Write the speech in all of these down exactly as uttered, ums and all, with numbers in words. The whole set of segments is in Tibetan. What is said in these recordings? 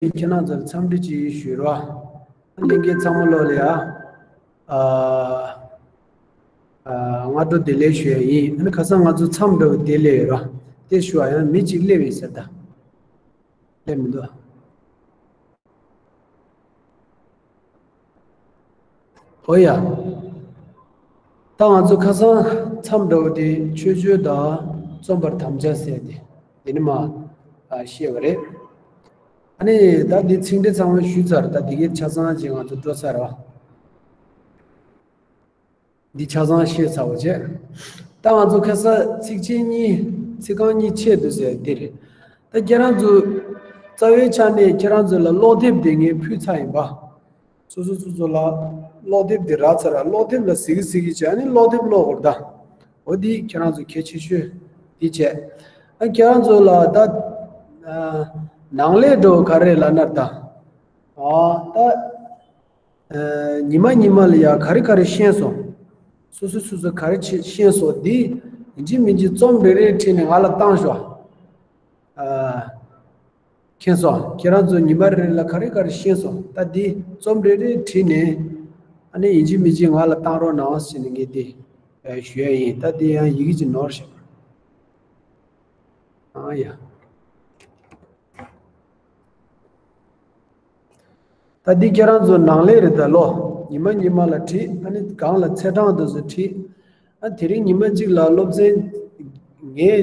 ཁྱེད་རང་ཚོར་འཚམས་འདྲི་ཅིག་ཞུ་རོགས། ལྷན་རྒྱས་ཚང་མ་ལོ་ལ་ཡ། ཨ། ཨ། སྔ་དྲོ་བདེ་ལེགས་ཞུ་ཡ་ཡིན། ཨ་ནི་ཁ་སང་ང་ཚོ་མཚམས་འདྲ་བོ་དེ་སླེབས་ཡོད་ར། དེ་ཞུ་བ་ཡང་མི་གཅིག་སླེབས་ཡིན་ཟེར་ད། སླེབས་མི་འདུག་ཨོ་ཡ། ད་ང་ཚོ་ཁ་སང་མཚམས་འདྲ་བོ་དེ་ཆོས་སྤྱོད་དང་རྩོམ་པར་དམ་བཅའ་ཟེར་ཏེ་དེ་ནི་མ་ཨ་བཤད་པ་རེད། ཨ་ནི་ད་འདི་ཚིག་འགྲེལ་ཚང་མ་ཞུས་ཚར། ད་འདི་གའི་ཆ་ཚང་ཅིག་ང་ཚོ་འགྲོ་ཚར་བ། འདི་ཆ་ཚང་བཤད་ཚར་བ་བྱས། ད་ང་ཚོ་ཁ་སང་ཚིགས་བཅད་གཉིས་ཚིག་རྐང་གཉིས་ཆད་འདུག་ཟེར་དེ་རེད། ད་ཁྱེད་རང་ཚོ་རྩ་བའི་ཆ་ནས་ཁྱེད་རང་ཚོ་ལ་ཀློག་དེབ་དེ་ངས་ཕུལ་ཚར་ཡིན་པ། སོ་སོ་སོ་སོ་ལ་ཀློག་དེབ་དེ་རག་ཚར་ར། ཀློག་དེབ་ལ་གཟིགས་གཟིགས་བྱས་ཨ་ནི་ཀློག་དེབ་ཀློག་དགོས་རེད་ད། འོ་འདི་ཁྱེད་རང་ཚོ་གལ་ཆེ་ཤོས་འདི་བྱས། ཨ་ཁྱེད་རང་ཚོ་ལ་ད་ཨ་ནང་ལས་འགྲོ་ག་རེ་ལབ་ན་ད། ཨ་ད། ཨ། ཉི་མ་ཉི་མ་ལ་ཡ་ག་རེ་ག་རེ་ཤེས་སོང་། སོ་སོ་སོ་སོ་ག་རེ་ཆེ་ཤེས་སོང་འདི་ཡིན་གཅིག་མིན་གཅིག་རྩོམ་རེ་རེ་བྲིས་ནས་ང་ལ་བཏང་ཤོག་ཨ། མཁྱེན་སོང་། ཁྱེད་རང་ཚོ་ཉི་མ་རེ་རེ་ལ་ག་རེ་ག་རེ་ཤེས་སོང་ད་འདི་རྩོམ་རེ་རེ་བྲིས་ནས་ཨ་ནི་ཡིན་གཅིག་མིན་གཅིག་ང་ལ་བཏང་རོགས་གནང་ཟེར་ནས་ངས་འདི་ཨ་ཞུ་ཡ་ཡིན། ད་འདི་ཡང་ཡི་གེ་ཅིག་ནོར་ཤག་ཨ་ཡ། ད་འདི་ཁྱེད་རང་ཚོ་ནང་ལས་རེད་ད་ལོ། ཉི་མ་ཉི་མ་ལ་བྲིས། ཨ་ནི་སྒང་ལ་ཚེས་གྲངས་དེ་ཚོ་བྲིས། ཨ་དེ་རིང་ཉི་མ་གཅིག་ལ་སློབ་ཚན་ངས་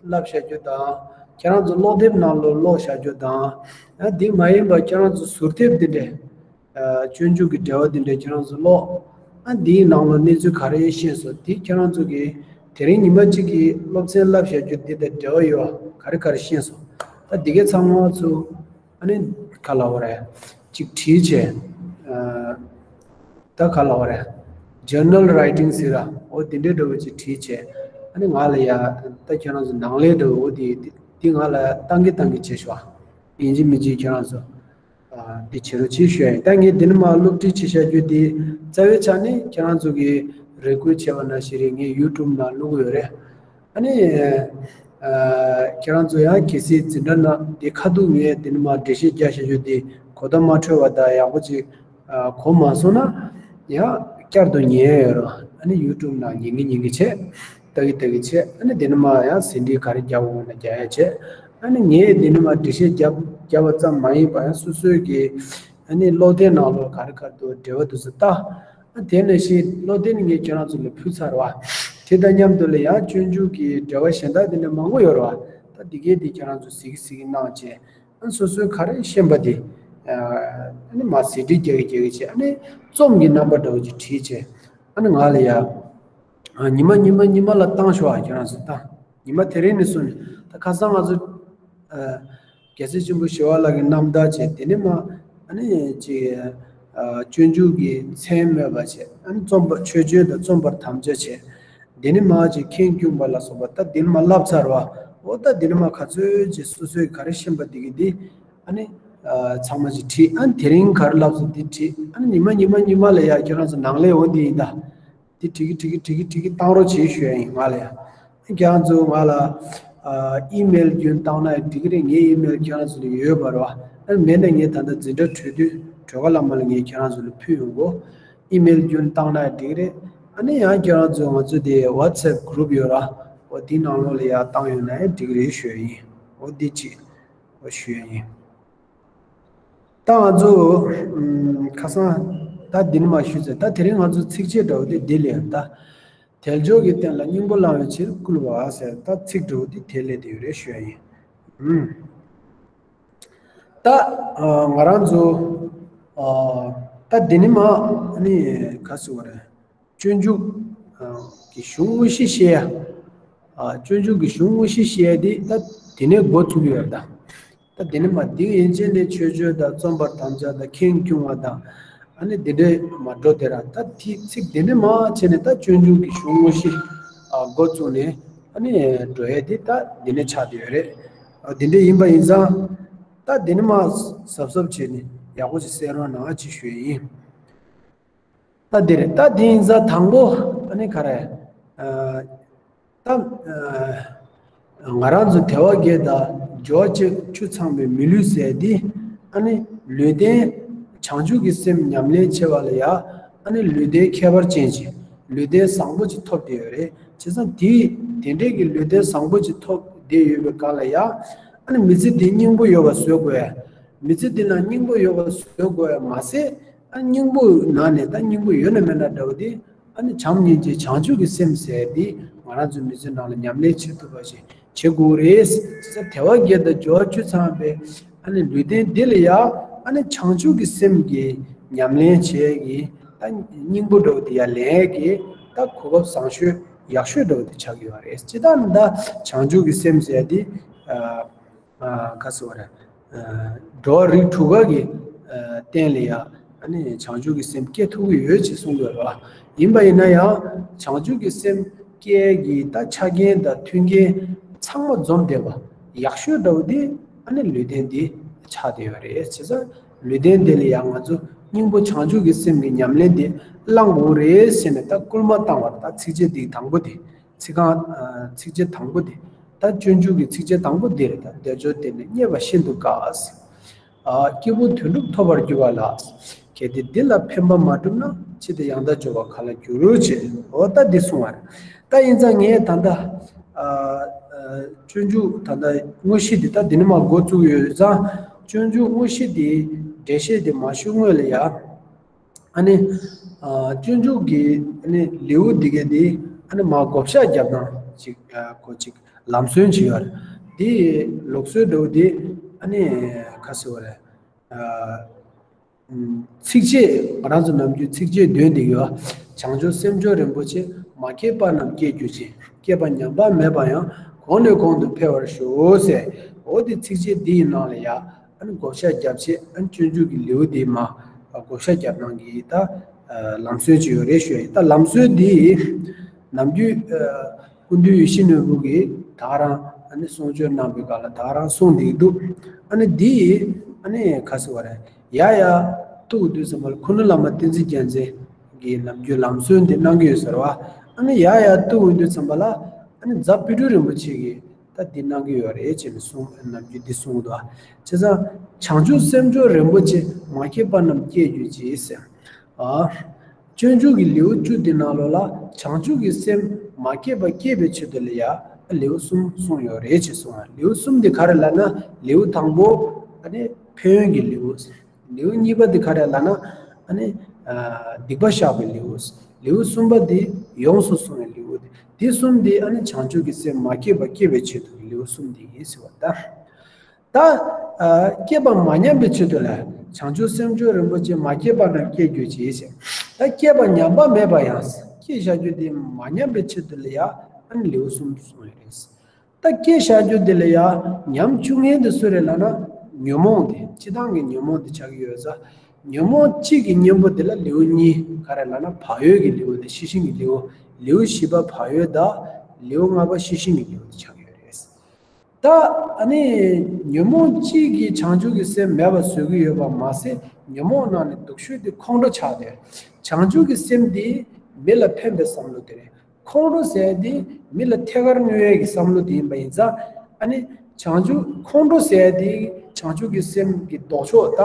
བསླབ་བཞག་རྒྱུ་དང་། ཁྱེད་རང་ཚོ་ཀློག་དེབ་ནང་ལོགས་ཀློག་བཞག་རྒྱུ་དང་། ཨ་འདི་མ་ཡིན་པ་ཁྱེད་རང་ཚོ་ཟུར་དེབ་འདི་འདྲས། ཨ་སྤྱོད་འཇུག་གི་འགྲེལ་བ་འདི་འདྲས་ཁྱེད་རང་ཚོ་ཀློག་ཨ་འདིའི་ནང་ལོགས་གནས་ཚུལ་ག་རེ་ཤེས་སོང་འདི་ཁྱེད་རང་ཚོ་གིས་དེ་རིང་ཉི་མ་གཅིག་གི་སློབ་ཚན་བསླབ་བཞག་རྒྱུ་འདི་དང་འབྲེལ་བ་ཡོད་ག་རེ་ག་རེ་ཤེས་སོང་། ད་འདི་གའི་ཚང་མ་ཚོ་ཨ་ནི་ག་ལབ་དགོས་རེད། གཅིག་བྲིས་བྱས། ཨ་ད་ག་ལབ་དགོས་རེད། ཇར་ནལ་རའི་ཊིང་ཟེར་ར། འོ་དེ་འདྲའི་འདྲ་བོ་ཅིག་བྲིས་བྱས། ཨ་ནི་ང་ལ་ཡ་ད་ཁྱེད་རང་ཚོ་ནང་ལས་འདྲ་བོ་འོ་དེ་དེ་ང་ལ་བཏང་གི་བཏང་གི་བྱས་ཤོག་ཡིན་གཅིག་མིན་གཅིག་ཁྱེད་རང་ཚོ་ཨ་འདི་བྱེད་རོགས་བྱེད་ཞུ་ཡ་ཡིན། ད་ངས་འདི་ནས་མར་སློབ་ཁྲིད་བྱེད་བཞག་རྒྱུ་འདི་རྩ་བའི་ཆ་ནས་ཁྱེད་རང་ཚོ་གིས་རེ་སྐུལ་བྱས་པ་ནང་བཞིན་རེད། ངས་ཡུ་ཊུབ་ནང་བླུག་གི་ཡོད་རེད། ཨ་ནི། ཨ། ཁྱེད་རང་ཚོ་ཡང་གལ་སྲིད་འཛིན་གྲྭ་ནང་དེ་ཁ་ཐུག་ངས་དེ་ནས་མར་འགྲེལ་བཤད་རྒྱག་བྱ་རྒྱུ་དེ་གོ་བརྡ་མ་འཕྲོད་པ་དང་ཡག་པོ་ཅིག་ཨ། གོ་མ་སོང་ན་ཡང་བསྐྱར་དུ་ཉན་ཡོད་རོགས། ཨ་ནི་ཡུ་ཊུབ་ནང་ཉན་གི་ཉན་གི་བྱས། ལྟ་གི་ལྟ་གི་བྱས། ཨ་ནི་དེ་ནས་མར་ཡང་ཟིན་བྲིས་ག་རེ་རྒྱག་དགོས་ན་རྒྱག་ཡ་བྱས། ཨ་ནི་ངས་དེ་ནས་མར་འགྲེལ་བཤད་རྒྱབ་རྒྱབ་པ་ཙམ་མ་ཡིན་པ་ཡང་སོ་སོའི་གི་ཨ་ནི་ཀློག་དེབ་ནང་ལོགས་ག་རེ་ག་རེ་འདུག་འགྲེལ་བ་འདུག་ཟེར་ལྟ། ཨ་དེ་ནང་བཞིན་ཀློག་དེབ་ནི་ངས་ཁྱེད་རང་ཚོ་ལ་ཕུལ་ཚར་བ། དེ་དང་མཉམ་དུ་ལ་ཡང་སྤྱོད་འཇུག་གི་འགྲེལ་བ་གཞན་དག་དེ་འདྲ་མང་པོ་ཡོད་རེད་བ། ད་འདི་གའི་དེ་ཁྱེད་རང་ཚོ་གཟིགས་གཟིགས་གནང་བྱས། ཨ་སོ་སོའི་ག་རེ་ཤེས་པ་དེ། ཨ་ནི་མར་ཟིན་བྲིས་རྒྱག་གི་རྒྱག་གི་བྱས། ཨ་ནི་རྩོམ་གྱི་རྣམ་པ་འདྲ་བོ་ཅིག་བྲིས་བྱས། ཨ་ནི་ང་ལ་ཡ། ཨ་ཉི་མ་ཉི་མ་ཉི་མ་ལ་བཏང་ཤོག་ཨ་ཁྱེད་རང་ཚོ་ད། ཉི་མ་དེ་རིང་ནས་བཟུང་ནས་ད་ཁ་སང་ང་ཚོ། ཨ། རྒྱལ་སྲས་ཆེན་པོ་ཞི་བ་ལྷ་གི་རྣམ་ཐར་བྱས། དེ་ནས་མར་ཨ་ནི་ཅིག་ཨ། སྤྱོད་འཇུག་གི་མཚན་སྨོས་པ་བྱས། ཨ་ནི་རྩོམ་པ་ཆོས་སྤྱོད་དང་རྩོམ་པར་དམ་བཅའ་བྱས། དེ་ནས་མར་ཅིག་ཁེངས་སྐྱུང་བ་ལ་སོགས་པ་ད་དེ་ནས་མར་བསླབ་ཚར་བ། འོ་ད་དེ་ནས་མར་ག་ཚོད་ཅིག་སོ་སོའི་ག་རེ་ཤེས་པ་དེ་གི་དེ་ཨ་ནི་ཨ། ཚང་མ་ཅིག་བྲིས། ཨ་ནི་དེ་རིང་ག་རེ་བསླབས་སོང་དེ་བྲིས། ཨ་ནི་ཉི་མ་ཉི་མ་ཉི་མ་ལ་ཡ་ཁྱེད་རང་ཚོ་ནང་ལས་འོ་འདི་ཡིན་ད། དེ་བྲིས་གི་བྲིས་གི་བྲིས་གི་བྲིས་གི་བཏང་རོགས་བྱེད་ཞུ་ཡ་ཡིན་ང་ལ་ཡ། ཁྱེད་རང་ཚོ་ང་ལ་ཨ། ཨི་མེལ་བརྒྱུད་བཏང་ན་ཡང་འགྲིག་གི་རེད། ངའི་ཨི་མེལ་ཁྱེད་རང་ཚོ་ལ་ཡོད་པ་རེད་བ། ཨ་མེད་ན་ངས་ད་ལྟ་འཛིན་གྲྭ་གྲོལ་དུས་གྲོལ་ཁ་ལ་མ་ལ་ངས་ཁྱེད་རང་ཚོ་ལ་ཕུལ་ཡོང་གོ། ཨི་མེལ་བརྒྱུད་བཏང་ན་ཡང་འགྲིག་གི་རེད། ཨ་ནི་ཡང་ཁྱེད་རང་ཚོ་ང་ཚོ་དེ་ཝ་ཊི་སེབ་གུ་རུབ་ཡོད་ར། འོ་དེའི་ནང་ལོགས་ལ་ཡར་བཏང་ཡོང་ན་ཡང་འགྲིག་གི་རེད་ཞུ་ཡ་ཡིན། འོ་འདི་གཅིག་འོ་ཞུ་ཡ་ཡིན། ད་ང་ཚོ་ཨམ། ཁ་སང་ད་འདི་ནས་མར་ཞུས་ཚེ། ད་དེ་རིང་ང་ཚོ་ཚིགས་བཅད་འདྲ་བོ་དེ་འདི་ལས་ད། དལ་འབྱོར་གྱི་རྟེན་ལ་སྙིང་པོ་བླང་བའི་ཕྱིར་བསྐུལ་བ་ཟེར་ད་ཚིག་འདྲ་བོ་དེ་དེ་ལས་དེ་ཡོད་རེད་ཞུ་ཡ་ཡིན། ཨམ། ད་ཨ། ང་རང་ཚོ་ཨ། ད་འདི་ནས་མར་ནི་ག་ཟེར་བ་རེད། སྤྱོད་འཇུག་གི་གཞུང་དངོས་གཞི་བཤད་ཡ། སྤྱོད་འཇུག་གི་གཞུང་དངོས་གཞི་བཤད་ཡ་དེ་ད་དེ་ནས་འགོ་བཙུགས་ཡོད་ད། ད་དེ་ནས་མར་འདི་ཡན་ཆད་ནས་ཆོས་སྤྱོད་དང་རྩོམ་པར་དམ་བཅའ་དང་ཁེངས་སྐྱུང་བ་དང་། ཨ་ནི་འདི་འདྲས་མར་འགྲོ་དེ་ར། ད་དེ་ཚིག་དེ་ནས་མར་བྱས་ནས་ད་སྤྱོད་འཇུག་གི་གཞུང་དངོས་གཞི་འགོ་བཙུགས་ནས་ཨ་ནི་འགྲོ་ཡ་དེ་ད་འདི་ནས་ཆགས་བསྡད་ཡོད་རེད། འདི་འདྲས་ཡིན་པ་ཡིན་ཙང་། ད་འདི་ནས་མར་གཟབ་གཟབ་བྱས་ནས་ཡག་པོ་ཞིག་གསན་རོགས་གནང་ཅེས་ཞུ་ཡ་ཡིན། ད་འདི་རེད། ད་འདི་ཡིན་ཙང་དང་པོ་ཨ་ནི་ག་རེ། ཨ། ད་ཨ། ང་རང་ཚོ་དལ་བ་བརྒྱད་དང་འབྱོར་བ་བཅུ་ཚང་བའི་མི་ལུས་ཟེར་འདི། ཨ་ནི་ལུས་རྟེན་བྱང་ཆུབ་ཀྱི་སེམས་ཉམས་ལེན་བྱེད་པ་ལ་ཡ། ཨ་ནི་ལུས་རྟེན་ཁྱད་པར་ཅན་ཅིག་ལུས་རྟེན་བཟང་པོ་ཅིག་ཐོབ་བསྡད་ཡོད་རེད། བྱས་ཙང་དེ་དེ་འདྲས་ཀྱི་ལུས་རྟེན་བཟང་པོ་ཅིག་ཐོབ་བསྡད་ཡོད་པའི་སྒང་ལ་ཡ། ཨ་ནི་མི་ཚེ་འདི་སྙིང་པོ་ཡོད་པ་བཟོ་དགོས་ཡ། མི་ཚེ་འདི་ལ་སྙིང་པོ་ཡོད་པ་བཟོ་དགོས་ཡ་མ་ཟད། ཨ་སྙིང་པོ་ནང་ནས་ད་སྙིང་པོ་ཡོད་ན་མེད་ན་འདྲ་བོ་དེ། ཨ་ནི་བྱམས་སྙིང་རྗེ་བྱང་ཆུབ་ཀྱི་སེམས་ཟེར་དེ་ང་རང་ཚོའི་མི་ཚེ་ནང་ལ་ཉམས་ལེན་བྱེད་ཐུབ་པ་ཞིག་བྱེད་དགོས་རེད། ས་དལ་བ་བརྒྱད་དང་འབྱོར་བ་བཅུ་ཚང་བའི་ཨ་ནི་ལུས་རྟེན་འདི་ལ་ཡང་ཨ་ནི་བྱང་ཆུབ་ཀྱི་སེམས་ཀྱི་ཉམས་ལེན་བྱེད་ཀྱི་ད་སྙིང་པོ་འདྲ་བོ་དེ་ཡང་ལེན་ཡས་ཀྱི་ད་གོ་སྐབས་བཟང་ཤོས་ཡག་ཤོས་འདྲ་བོ་དེ་ཆགས་ཀྱི་ཡོད་རེད། སྤྱིར་བཏང་ནི་ད་བྱང་ཆུབ་ཀྱི་སེམས་ཟེར་དེ། ཨ། ཨ། ག་ཟེར་བ་རེད། ཨ། འགྲོ་བ་རིགས་དྲུག་པ་གི་ཨ། རྟེན་ལ་ཡ། ཨ་ནི་བྱང་ཆུབ་ཀྱི་སེམས་སྐྱེ་ཐུབ་ཀྱི་ཡོད་ཅེས་གསུང་གི་ཡོད་རེད་བ། ཡིན་པ་ཡིན་ན་ཡང་བྱང་ཆུབ་ཀྱི་སེམས་སྐྱེ་གི་ད་ཆ་རྐྱེན་དང་མཐུན་རྐྱེན་ཚང་མ་འཛོམས་བསྡད་པ་ཡག་ཤོས་འདྲ་བོ་དེ་ཨ་ནི་ལུས་རྟེན་འདི་ཆགས་བསྡད་ཡོད་རེད། བྱས་ཙང་ལུས་རྟེན་འདི་ལ་ཡང་ང་ཚོ་སྙིང་པོ་བྱང་ཆུབ་ཀྱི་སེམས་ཀྱི་ཉམས་ལེན་འདི་བླང་དགོས་རེད་ཟེར་ནས་ད་སྐུལ་མ་བཏང་བ་རེད། ད་ཚིགས་བཅད་འདི་དང་པོ་དེ། ཚིག་རྐང་། ཚིགས་བཅད་དང་པོ་འདི། ད་སྤྱོད་འཇུག་གི་ཚིགས་བཅད་དང་པོ་འདི་རེད། ད་དལ་འབྱོར་དེ་ནི་རྙེད་པ་ཤིན་ཏུ་དཀའ། སྐྱེས་བུ་དོན་གྲུབ་ཐོབ་པར་འགྱུར་བ་ལ། གལ་ཏེ་འདི་ལ་ཕན་པ་མ་བསྒྲུབས་ན། ཕྱིས་ཏེ་ཡང་དག་འབྱོར་པ་ག་ལ་འགྱུར་ཅེས། འོ་ད་འདི་གསུང་བ་རེད། ད་ཡིན་ཙང་ངས་ད་ལྟ། སྤྱོད་འཇུག་ད་ལྟ་དངོས་གཞི་འདི་ད་འདི་ནས་མར་འགོ་བཙུགས་ཡོད་ཙང་། སྤྱོད་འཇུག་དངོས་གཞི་འདི་འགྲེལ་བཤད་འདི་མ་ཞུ་སྔོན་ལ་ཡ། ཨ་ནི། ཨ། སྤྱོད་འཇུག་གི་ཨ་ནི་ལེའུ་འདི་ག་འདི་ཨ་ནི་མར་བགོ་བཤའ་རྒྱབ་སྟངས་ཅིག་ཨ། ཁོ་ཅིག་ལམ་སྲོལ་ཅིག་ཡོད་རེད། འདི་ལུགས་སྲོལ་འདྲ་བོ་འདི་ཨ་ནི་ག་ཟེར་བ་རེད། ཨ། ཚིགས་བཅད་ང་རང་ཚོ་ནམ་རྒྱུན་ཚིགས་བཅད་བདུན་འདི་ཡོད། བྱང་ཆུབ་སེམས་མཆོག་རིན་པོ་ཆེ། མ་སྐྱེས་པ་རྣམས་སྐྱེ་གྱུར་ཅིག་སྐྱེས་པ་ཉམས་པ་མེད་པ་ཡང་། གོང་ནས་གོང་དུ་འཕེལ་བར་ཤོག་ཟེར། འོ་འདི་ཚིགས་བཅད་འདི་ཡི་ནང་ལ་ཡ། ཨ་ནི་བགོ་བཤའ་རྒྱབ་ཆེད་ཨ་ནི་སྤྱོད་འཇུག་གི་ལེའུ་འདི་མར་བགོ་བཤའ་རྒྱབ་གནང་གི་ད་ལམ་སྲོལ་ཅིག་ཡོད་རེད་ཞུ་ཡ་ཡིན། ད་ལམ་སྲོལ་འདི་ནམ་རྒྱུན་སྐུ་མདུན་ཡིད་བཞིན་ནོར་བུ་གིས་ད་ག་རང་ཨ་ནི་གསུང་ཆོས་གནང་བའི་སྐབས་ལ་ད་ག་རང་གསུངས་བསྡད་འདུག་ཨ་ནི་འདི་ཨ་ནི་ག་ཟེར་བ་རེད། ཡ་ཡ་ཐུག་དུས་ཙམ་པ་ལ་ཁུ་ནུ་བླ་མ་བསྟན་འཛིན་རྒྱལ་མཚན་གྱིས་ནམ་རྒྱུན་ལམ་སྲོལ་འདི་གནང་གི་ཡོད་ཟེར་བ། ཨ་ནི་ཡ་ཡ་ཐུག་དུས་ཙམ་པ་ལ་ཨ་ནི་རྫ་དཔལ་སྤྲུལ་རིན་པོ་ཆེ་གིས། ད་འདི་གནང་གི་ཡོད་རེད་ཅེས་ནས་གསུངས། ནམ་རྒྱུན་འདི་གསུངས་འདུག་བྱས་ཙང་བྱང་ཆུབ་སེམས་མཆོག་རིན་པོ་ཆེ། མ་སྐྱེས་པ་རྣམས་སྐྱེ་གྱུར་ཅིག་ཟེར། ཨ། སྤྱོད་འཇུག་གི་ལེའུ་བཅུ་འདི་ནང་ལོགས་ལ་བྱང་ཆུབ་ཀྱི་སེམས་མ་སྐྱེས་པ་སྐྱེ་བའི་ཆེད་དུ་ལ་ཡ་ལེའུ་གསུམ་གསུངས་ཡོད་རེད་ཅེས་གསུངས། ལེའུ་གསུམ་འདི་ག་རེ་ལབ་ན། ལེའུ་དང་པོ་ཨ་ནི་ཕན་ཡོན་གྱི་ལེའུ། ལེའུ་གཉིས་པ་འདི་ག་རེ་ལབ་ན། ཨ་ནི། ཨ། སྡིག་པ་བཤགས་པའི་ལེའུ། ལེའུ་གསུམ་པ་འདི་ཡོངས་སུ་བཟུང་བའི་ལེའུ། འདི་གསུམ་འདི་ཨ་ནི་བྱང་ཆུབ་ཀྱི་སེམས་མ་སྐྱེས་པ་སྐྱེ་བའི་ཆེད་དུ་ལེའུ་གསུམ་འདི་ཡིན་ཟེར་བ་ད། ད། ཨ། སྐྱེས་པ་མ་ཉམས་པའི་ཆེད་དུ་ལ། བྱང་ཆུབ་སེམས་མཆོག་རིན་པོ་ཆེ། མ་སྐྱེས་པ་རྣམས་སྐྱེ་གྱུར་ཅིག་ཟེར། ད་སྐྱེས་པ་ཉམས་པ་མེད་པ་ཡང་། སྐྱེས་བཞག་རྒྱུ་འདི་མ་ཉམས་པའི་ཆེད་དུ་ལ་ཡ་ཨ་ནི་ལེའུ་གསུམ་གསུངས་ཡོད་རེད། ད་སྐྱེས་བཞག་རྒྱུ་འདི་ལ་ཡ་ཉམས་བཅུག་མཁན་འདི་སུ་རེད་ལབ་ན། ཉོན་མོངས་འདི་སྤྱིར་བཏང་གི་ཉོན་མོངས་འདི་ཆགས་ཀྱི་ཡོད་ཙང་། ཉོན་མོངས་གཅིག་གི་གཉེན་པོ་འདི་ལ་ལེའུ་གཉིས་ག་རེ་ལབ་ན། བག་ཡོད་ཀྱི་ལེའུ་འདི་ཤེས་བཞིན་གྱི་ལེའུ། ལེའུ་བཞི་པ་བག་ཡོད་དང་ལེའུ་ལྔ་པ་ཤེས་བཞིན་གྱི་ལེའུ་འདི་ཆགས་ཀྱི་ཡོད་རེད། ད་ཨ་ནི་ཉོན་མོངས་གཅིག་གིས་བྱང་ཆུབ་ཀྱི་སེམས་མེད་པ་བཟོ་གི་ཡོད་པ་མ་ཟད། ཉོན་མོངས་ནང་ནས་སྡུག་ཤོས་འདི་ཁོང་ཁྲོ་ཆགས་ཏེ། བྱང་ཆུབ་ཀྱི་སེམས་འདི་མི་ལ་ཕན་པའི་བསམ་བློ་དེ་རེད། ཁོང་ཁྲོ་ཟེར་དེ་མི་ལ་ཐད་ཀར་གནོད་ཡས་ཀྱི་བསམ་བློ་དེ་ཡིན་པ་ཡིན་ཙང་། ཨ་ནི་བྱང་ཆུབ་ཁོང་ཁྲོ་ཟེར་དེ་བྱང་ཆུབ་ཀྱི་སེམས་ཀྱི་ལྡོག་ཕྱོགས་ད་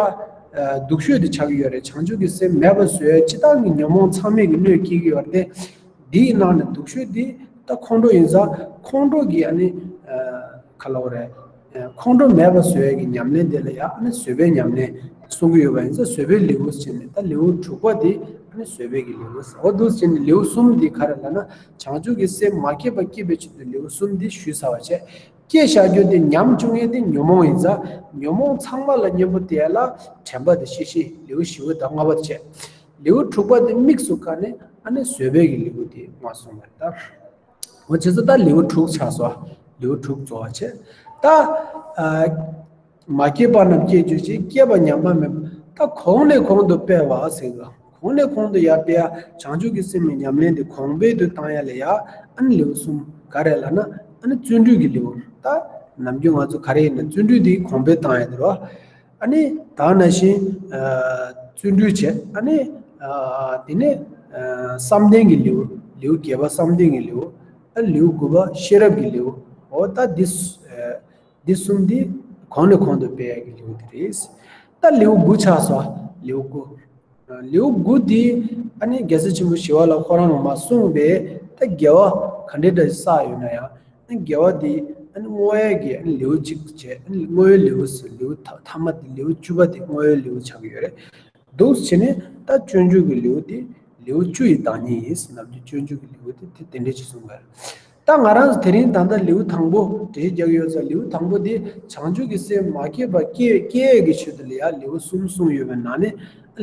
སྡུག་ཤོས་དེ་ཆགས་ཀྱི་ཡོད་རེད། བྱང་ཆུབ་ཀྱི་སེམས་མེད་པ་བཟོ་ཡས་སྤྱིར་བཏང་གི་ཉོན་མོངས་ཚང་མས་ཀྱི་གནོད་སྐྱེལ་གྱི་ཡོད་རེད་དེ། དེའི་ནང་ནས་སྡུག་ཤོས་དེ་ད་ཁོང་ཁྲོ་ཡིན་ཙང་། ཁོང་ཁྲོ་གི་ཨ་ནི་ག་ལབ་དགོས་རེད། ཁོང་ཁྲོ་མེད་པ་བཟོ་ཡས་ཀྱི་ཉམས་ལེན་དེ་ལ་ཡ་ཨ་ནི་བཟོད་པའི་ཉམས་ལེན་གསུང་གི་ཡོད་པ་ཡིན་ཙང་། བཟོད་པའི་ལེའུ་ཟེར་ནས་ད་ལེའུ་དྲུག་པ་དེ་ཨ་ནི་བཟོད་པའི་གི་ལེའུ་ཟེར། འོ་འདུག་ཟེར་ནས་ལེའུ་གསུམ་དེ་ག་རེ་ལབ་ན། བྱང་ཆུབ་ཀྱི་སེམས་མ་སྐྱེས་པ་སྐྱེ་བའི་ཆེད་དུ་ལེའུ་གསུམ་དེ་ཞུས་ཚར་བ་བྱས། སྐྱེས་བཞག་རྒྱུ་དེ་ཉམས་བཅུག་མཁན་དེ་ཉོན་མོངས་ཡིན་ཙང་། ཉོན་མོངས་ཚང་མ་ལ་གཉེན་པོ་དེ་ལ་དྲན་པ་དེ་ཤེས་བཞིན་ལེའུ་བཞི་པ་དང་ལྔ་པ་དེ་བྱས། ལེའུ་དྲུག་པ་དེ་དམིགས་སུ་བཀར་ནས་ཨ་ནི་བཟོད་པའི་གི་ལེའུ་དེ་མར་གསུངས་པ་རེད་ད། འོ་བྱས་ཙང་ད་ལེའུ་དྲུག་ཆགས་སོང་། ལེའུ་དྲུག་རྫོགས་པ་བྱས། ད། ཨ། མ་སྐྱེས་པ་རྣམས་སྐྱེ་གྱུར་ཅིག་སྐྱེས་པ་ཉམས་པ་མེད་པ། ད་གོང་ནས་གོང་དུ་སྤེལ་བ་ཟེར་གི། གོང་ནས་གོང་དུ་ཡར་སྤེལ་ཡ། བྱང་ཆུབ་ཀྱི་སེམས་ཀྱི་ཉམས་ལེན་དེ་གོང་འཕེལ་དུ་བཏང་ཡ་ལ་ཡ། ཨ་ནི་ལེའུ་གསུམ་ག་རེ་ལབ་ན། ཨ་ནི་བརྩོན་འགྲུས་ཀྱི་ལེའུ། ད་ནམ་རྒྱུན་ང་ཚོ་ག་རེ་ཡིན་ན་བརྩོན་འགྲུས་དེ་གོང་འཕེལ་བཏང་ཡ་དེ་རེད་བ། ཨ་ནི་ད་ནང་བཞིན། ཨ། བརྩོན་འགྲུས་བྱས། ཨ་ནི། ཨ། དེ་ནས། ཨ། བསམ་གཏན་གྱི་ལེའུ། ལེའུ་བརྒྱད་པ་བསམ་གཏན་གྱི་ལེའུ། ཨ། ལེའུ་དགུ་པ་ཤེས་རབ་ཀྱི་ལེའུ། འོ་ད་འདི། ཨ། འདི་གསུམ་འདི་གོང་ནས་གོང་དུ་སྤེལ་ཡག་གི་ལེའུ་དེ་རེད། ད་ལེའུ་དགུ་ཆགས་སོང་། ལེའུ་དགུ། ལེའུ་དགུ་འདི་ཨ་ནི་རྒྱལ་སྲས་ཆེན་པོ་ཞི་བ་ལྷ་ཁོ་རང་ལ་མར་གསུངས་པས། ད་དགེ་བ་ག་འདྲ་འདྲ་བསགས་ཡོད་ན་ཡང་། ཨ་ནི་དགེ་བ་འདི་ཨ་ནི་བསྔོ་ཡས་ཀྱི་ཨ་ནི་ལེའུ་གཅིག་བྱས། ཨ་ནི་བསྔོ་བའི་ལེའུ་ཟེར། ལེའུ་ཐ་མཐའ་མ་འདི་ལེའུ་བཅུ་པ་འདི་བསྔོ་བའི་ལེའུ་ཆགས་ཀྱི་ཡོད་རེད། འདུག་བྱས་ནས་ད་སྤྱོད་འཇུག་གི་ལེའུ་འདི་ལེའུ་བཅུ་ཡི་བདག་ཉིད་ཡིན་ཟེར། ནམ་རྒྱུན་སྤྱོད་འཇུག་གི་ལེའུ་འདི་དེ་དེ་འདྲ་ཅིག་གསུངས་པ་རེད། ད་ང་རང་ཚོ་དེ་རིང་ད་ལྟ་ལེའུ་དང་པོ་འགྲེལ་བཤད་རྒྱག་གི་ཡོད་ཙང་། ལེའུ་དང་པོ་འདི་བྱང་ཆུབ་ཀྱི་སེམས་མ་སྐྱེས་པ་སྐྱེ་སྐྱེ་ཡས་ཀྱི་ཆེད་དུ་ལ་ཡ་ལེའུ་གསུམ་གསུངས་ཡོད་པའི་ནང་ནས།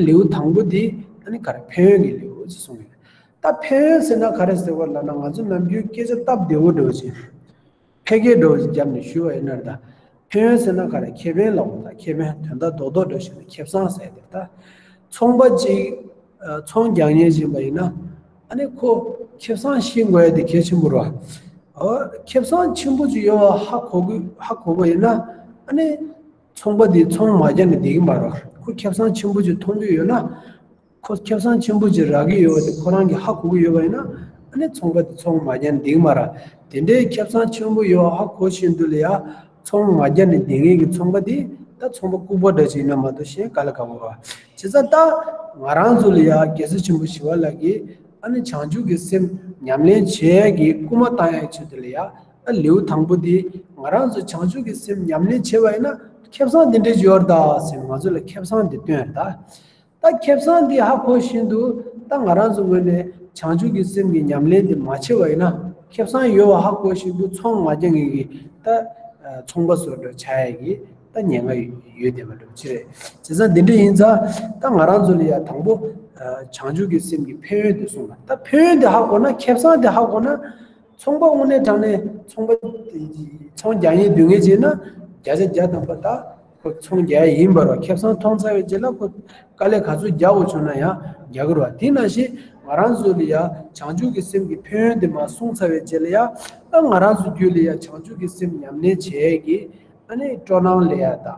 ལེའུ་དང་པོ་འདི་ཨ་ནི་ག་རེ། ཕན་ཡོན་གྱི་ལེའུ་ཅེས་གསུངས་ཡོད། ད་ཕན་ཡོན་ཟེར་ན་ག་རེ་ཟེར་བ་ལབ་ན། ང་ཚོ་ནམ་རྒྱུན་སྐད་ཆ་སྟབས་བདེ་བོ་འདྲ་བོ་ཅིག་ཕལ་སྐད་འདྲ་བོ་ཅིག་བརྒྱབ་ནས་ཞུས་པ་ཡིན་ན། ད་ཕན་ཡོན་ཟེར་ན་ག་རེ། ཁེ་ཕན་ལབ་དགོས། ད་ཁེ་ཕན་དོན་དག་རྡོག་རྡོག་འདྲ་བཤད་ན་ཁེ་བཟང་ཟེར་ཡ་དེ། ད་ཚོང་པ་ཅིག་ཚོང་རྒྱག་མཁན་ཅིག་ཡིན་པ་ཡིན་ན། ཨ་ནི་ཁོ་ཁེ་བཟང་ཤེས་དགོས་ཡ་དེ་གལ་ཆེན་པོ་རེད་བ། ཨོ། ཁེ་བཟང་ཆེན་པོ་ཅིག་ཡོད་པ་ཧ་གོ་དགོས། ཧ་གོ་བ་ཡིན་ན། ཨ་ནི་ཚོང་པ་དེ་ཚོང་མ་རྒྱག་ན་འགྲིག་གི་མ་རེད། ཁོ་ཁེ་བཟང་ཆེན་པོ་ཅིག་མཐོང་རྒྱུ་ཡོད་ན། ཁོ་ཁེ་བཟང་ཆེན་པོ་ཅིག་རག་གི་ཡོད་པ་དེ་ཁོ་རང་གིས་ཧ་གོ་གི་ཡོད་པ་ཡིན་ན། ཨ་ནི་ཚོང་པ་དེ་ཚོང་མ་རྒྱག་ན་འགྲིག་གི་མ་རེད། དེ་འདྲའི་ཁེ་བཟང་ཆེན་པོ་ཡོད་པ་ཧ་གོ་བཞིན་དུ་ལ་ཡ། ཚོང་མ་རྒྱག་ནས་བསྡད་མཁན་གྱི་ཚོང་པ་དེ་ད་ཚོང་པ་ལྐུགས་པ་འདྲ་ཅིག་ཡིན་ན་མ་གཏོགས་གཞན་དཀའ་ལས་ཁག་པོ་རེད། བྱས་ཙང་ད་ང་རང་ཚོ་ལ་ཡ་རྒྱལ་སྲས་ཆེན་པོ་ཞི་བ་ལྷ་གིས་ཨ་ནི་བྱང་ཆུབ་ཀྱི་སེམས་ཉམས་ལེན་བྱེད་ཡས་ཀྱི་སྐུལ་མ་བཏང་ཡས་ཆེད་དུ་ལ་ཡ། ཨ་ལེའུ་དང་པོ་འདི་ང་རང་ཚོ་བྱང་ཆུབ་ཀྱི་སེམས་ཉམས་ལེན་བྱེད་པ་ཡིན་ན་ཁེ་བཟང་འདི་འདྲ་ཅིག་ཡོད་རེད་ད་ཟེར། ང་ཚོ་ལ་ཁེ་བཟང་འདི་སྟོན་རེད་ད། ད་ཁེ་བཟང་འདི་ཧ་གོ་བཞིན་དུ། ད་ང་རང་ཚོ་ངོས་ནས་བྱང་ཆུབ་ཀྱི་སེམས་ཀྱི་ཉམས་ལེན་འདི་མ་བྱས་པ་ཡིན་ན། ཁེ་བཟང་ཡོད་པ་ཧ་གོ་བཞིན་དུ་ཚོང་མ་རྒྱག་མཁན་གྱི་ད་ཚོང་པ་བཟོ་འདྲ་ཆགས་ཡས་ཀྱི་ད་ཉེན་ཁ་ཡོད་བསྡད་པ་འདྲ་ཅིག་རེད། བྱས་ཙང་འདི་འདྲ་ཡིན་ཙང་། ད་ང་རང་ཚོ་ལ་ཡ་དང་པོ་བྱང་ཆུབ་ཀྱི་སེམས་ཀྱི་ཕན་ཡོན་འདི་གསུངས་པ། ད་ཕན་ཡོན་འདི་ཧ་གོ་ན། ཁེ་བཟང་འདི་ཧ་གོ་ན། ཚོང་པ་དངོས་གནས་དྲང་གནས་ཚོང་པ། ཚོང་རྒྱག་མཁན་སྡུག་བསྔལ་བྱས་ན་བརྒྱ་ཆ་བརྒྱ་ཐམ་པ་ད་ཁོ་ཚོང་རྒྱག་ཡ་ཡིན་པ་རེད། ཁེ་བཟང་མཐོང་ཚར་བའི་རྗེས་ལ་ཁོ་དཀའ་ལས་ག་ཚོད་རྒྱག་དགོས་བྱུང་ན་ཡང་རྒྱག་གི་རེད་བ། དེ་ནང་བཞིན་ང་རང་ཚོ་ལ་ཡ་བྱང་ཆུབ་ཀྱི་སེམས་ཀྱི་ཕན་ཡོན་དེ་མར་གསུངས་ཚར་བའི་རྗེས་ལ་ཡ། ད་ང་རང་ཚོ་རྒྱུད་ལ་ཡ་བྱང་ཆུབ་ཀྱི་སེམས་ཉམས་ལེན་བྱེད་ཡས་ཀྱི་ཨ་ནི་སྤྲོ་སྣང་ལ་ཡ་ད།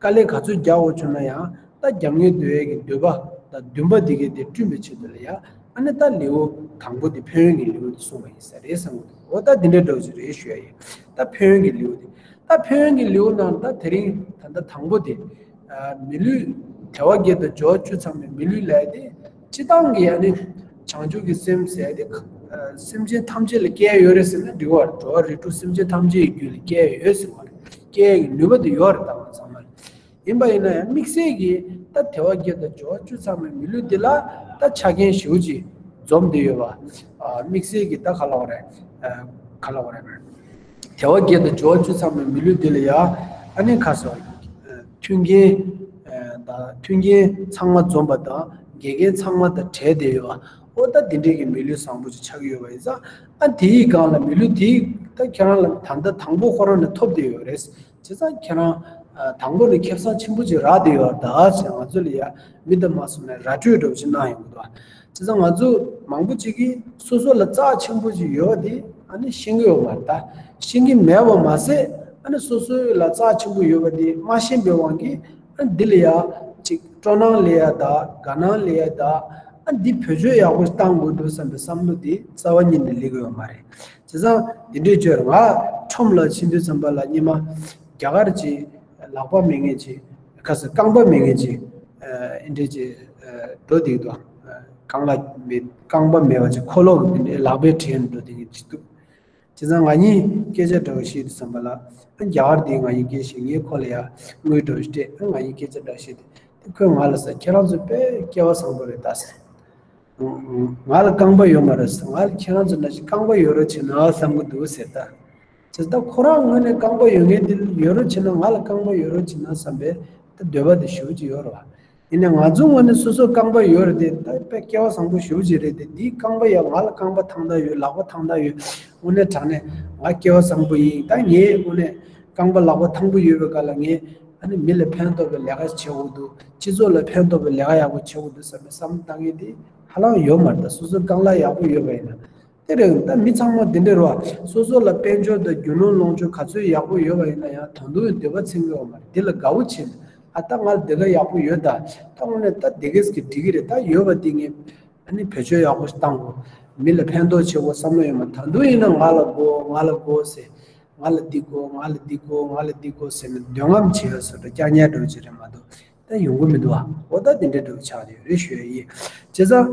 དཀའ་ལས་ག་ཚོད་རྒྱག་དགོས་བྱུང་ན་ཡང་། ད་རྒྱབ་ངལ་སྡོད་ཡས་ཀྱི་འདོད་པ་དང་འདུན་པ་འདི་གས་དེ་བསྐྲུན་པའི་ཆེད་དུ་ལ་ཡ། ཨ་ནི་ད་ལེའུ་དང་པོ་དེ་ཕན་ཡོན་གྱི་ལེའུ་དེ་གསུངས་པ་ཡིན་ས་རེད་བསམ་གྱི་འདུག་འོ། ད་འདི་འདྲ་འདྲ་བོ་ཅིག་རེད་ཞུ་ཡ་ཡིན། ད་ཕན་ཡོན་གྱི་ལེའུ་དེ། ད་ཕན་ཡོན་གྱི་ལེའུ་ནང་ད་དེ་རིང་ད་ལྟ་དང་པོ་དེ། ཨ། མི་ལུས། དལ་བ་བརྒྱད་དང་འབྱོར་བ་བཅུ་ཚང་བའི་མི་ལུས་ལ་ཡ་དེ། སྤྱིར་བཏང་གི་ཨ་ནི་བྱང་ཆུབ་ཀྱི་སེམས་ཟེར་ཡ་དེ། ཨ། སེམས་ཅན་ཐམས་ཅད་ལ་སྐྱེ་ཡ་ཡོད་རེད་ཟེར་ན་འགྲིག་པ་རེད། འགྲོ་བ་རིགས་དྲུག་སེམས་ཅན་ཐམས་ཅད་ཀྱི་རྒྱུད་ལ་སྐྱེ་ཡ་ཡོད་ཟེར་བ་རེད། སྐྱེ་ཡ་གི་ནུས་པ་དེ་ཡོད་རེད། ད་ང་ཚང་མ་ལ། ཡིན་པ་ཡིན་ན་ཡང་དམིགས་བསལ་གྱིས་ད་དལ་བ་བརྒྱད་དང་འབྱོར་བ་བཅུ་ཚང་བའི་མི་ལུས་འདི་ལ་ད་ཆ་རྐྱེན་ཞེ་པོ་ཅིག་འཛོམས་བསྡད་ཡོད་པ། ཨ། དམིགས་བསལ་གྱིས་ད་ག་ལབ་དགོས་རེད། ཨ། ག་ལབ་དགོས་རེད། དལ་བ་བརྒྱད་དང་འབྱོར་བ་བཅུ་ཚང་བའི་མི་ལུས་འདི་ལ་ཡ། ཨ་ནི་ཁ་སོ། མཐུན་རྐྱེན། ཨ། ད་མཐུན་རྐྱེན་ཚང་མ་འཛོམས་པ་དང་། འགལ་རྐྱེན་ཚང་མ་དང་བྲལ་བསྡད་ཡོད་པ། ཨོ། ད་འདི་འདྲའི་གི་མི་ལུས་བཟང་པོ་ཅིག་ཆགས་ཀྱི་ཡོད་པ་ཡིན་ཙང་། ཨ། དེའི་སྒང་ལ་མི་ལུས་དེ་ད་ཁྱེད་རང་ལ་ད་ལྟ་དང་པོ་ཁོ་རང་ནས་ཐོབ་བསྡད་ཡོད་རེད། བྱས་ཙང་ཁྱེད་རང་། ཨ། དང་པོ་ནས་ཁེ་བཟང་ཆེན་པོ་ཅིག་རག་བསྡད་ཡོད་རེད་ད་ཟེར། ང་ཚོ་ལ་ཡ་མི་དང་མ་སོང་ནས་ར་སྤྲོད་འདྲ་པོ་ཅིག་གནང་ཡོང་གི་འདུག་བྱས་ཙང་ང་ཚོ་མང་པོ་ཅིག་གིས་སོ་སོ་ལ་རྩ་ཆེན་པོ་ཅིག་ཡོད་པ་དེ་ཨ་ནི་ཤེས་ཀྱི་ཡོད་མ་རེད་ད། ཤེས་ཀྱི་མེད་པ་མ་ཟད། ཨ་ནི་སོ་སོ་ལ་རྩ་ཆེན་པོ་ཡོད་པ་དེ་མ་ཤེས་པའི་དབང་གིས། ཨ། འདི་ལ་ཡ་ཅིག་སྤྲོ་སྣང་ལ་ཡ་ད། དགའ་སྣང་ལ་ཡ་ད། ཨ། འདི་བེད་སྤྱོད་ཡག་པོ་ཞིག་གཏང་དགོས་འདུག་བསམ་པའི་བསམ་བློ་དེ་རྩ་བ་ཉིད་ནས་སླེབས་ཀྱི་ཡོད་མ་རེད། བྱས་ཙང་འདི་འདྲས་བྱས། ང་ཁྲོམ་ལ་ཕྱིན་དུས་ཙམ་པ་ལ་སྔོན་མ་རྒྱ་གར་གྱི་ལག་པ་མེད་མཁན་ཅིག་ཁ་སང་རྐང་པ་མེད་མཁན་ཅིག་ཨ། འདི་འདྲས་ཅིག་ཨ། འགྲོ་བསྡད་འདུག་རྐང་ལག་མེད། རྐང་པ་མེད་པ་ཅིག་ཁོ་ལོག་གི་འདི་འདྲས་ལག་པས་བྲིས་ནས་འགྲོ་བསྡད་མཁན་ཅིག་འདུག་བྱས་ཙང་ང་གཉིས་སྐད་ཆ་འདྲ་བོ་བཤད་དུས་ཙམ་པ་ལ། ཨ། རྒྱ་གར་དེས་ང་གཉིས་སྐད་བཤད། ངས་ཁོ་ལ་ཡ་དངུལ་འདྲ་བོ་ཞིག་སྤྲད། ཨ། ང་གཉིས་སྐད་ཆ་འདྲ་བཤད་དུས། དེ་ཁོས་ང་ལ་ཟེར། ཁྱེད་རང་ཚོ་དཔེ་སྐལ་བ་བཟང་པོ་རེད་ད་ཟེར། ང་ལ་རྐང་པ་ཡོད་མ་རེད་ཟེར། ང་ལ་ཁྱེད་རང་ཚོ་ནང་བཞིན་རྐང་པ་ཡོད་རོགས་བྱེད་ན་བསམ་གྱི་འདུག་ཟེར་ད། བྱས་ཙང་ཁོ་རང་ངོས་ནས་རྐང་པ་ཡོད་མཁན་དེ་ཡོད་རོགས་བྱེད་ན། ང་ལ་རྐང་པ་ཡོད་རོགས་བྱེད་ན་བསམ་པའི་ད་འདོད་པ་དེ་ཞེ་པོ་ཅིག་ཡོད་རེད་བ། ཡིན་ནའི་ང་ཚོའི་ངོས་ནས་སོ་སོ་རྐང་པ་ཡོད་རེད་དེ། ད་དཔེ་སྐལ་བ་བཟང་པོ་ཞེ་པོ་ཅིག་རེད་དེ། དེའི་རྐང་པ་ཡོད། ང་ལ་རྐང་པ་ཐང་ཐང་ཡོད། ལག་པ་ཐང་ཐང་ཡོད། དངོས་གནས་དྲང་གནས་ང་སྐལ་བ་བཟང་པོ་ཡིན། ད་ངས་དངོས་གནས་རྐང་པ་ལག་པ་ཐང་པོ་ཡོད་པའི་སྐབས་ལ་ངས་ཨ་ནི་མི་ལ་ཕན་ཐོགས་པའི་ལས་ཀ་བྱེད་དགོས་འདུག་སྤྱི་ཚོགས་ལ་ཕན་ཐོགས་པའི་ལས་ཀ་ཡག་པོ་བྱེད་དགོས་འདུག་བསམ་པའི་བསམ་བློ་བཏང་མཁན་དེ་ཧ་ལམ་ཡོད་མ་རེད། ད་སོ་སོའི་རྐང་ལག་ཡག་པོ་ཡོད་པ་ཡིན་ན། དེ་རེད། ད་མི་ཚང་མ་འདི་འདྲ་རེད་བ། སོ་སོ་ལ་དཔལ་འབྱོར་དང་རྒྱུ་ནོར་ལོངས་སྤྱོད་ག་ཚོད་ཡག་པོ་ཡོད་པ་ཡིན་ན་ཡང་། ད་དུང་འདོད་པ་ཚིམ་གྱི་ཡོད་མ་རེད། འདི་ལ་དགའ་བོ་བྱེད། ཨ། ད་ང་ལ་འདི་ག་ཡག་པོ་ཡོད་ད། ད་དངོས་གནས་ད་འདི་གས་ཀྱི་འགྲིག་གི་རེད། ད་ཡོད་པ་འདི་ངས་ཨ་ནི་བེད་སྤྱོད་ཡག་པོ་ཞིག་གཏང་དགོས། མི་ལ་ཕན་ཐོགས་བྱེད་དགོས་བསམ་བློ་ཡོད་མ། ད་དུང་ཡིན་ན་ང་ལ་དགོས། ང་ལ་དགོས་ཟེར། ང་ལ་འདི་དགོས། ང་ལ་འདི་དགོས། ང་ལ་འདི་དགོས་ཟེར་ནས་འདོད་རྔམ་བྱེད་ཡ་བཟོ་འདྲ་རྐྱང་རྐྱང་འདྲ་བོ་ཅིག་རེད་མ་གཏོགས། ད་ཡོང་གི་མི་འདུག་བ། འོ་ད་དེ་འདྲའི་འདྲ་བོ་ཆགས་ཡོད་རེད་ཞུ་ཡ་ཡིན། བྱས་ཙང་།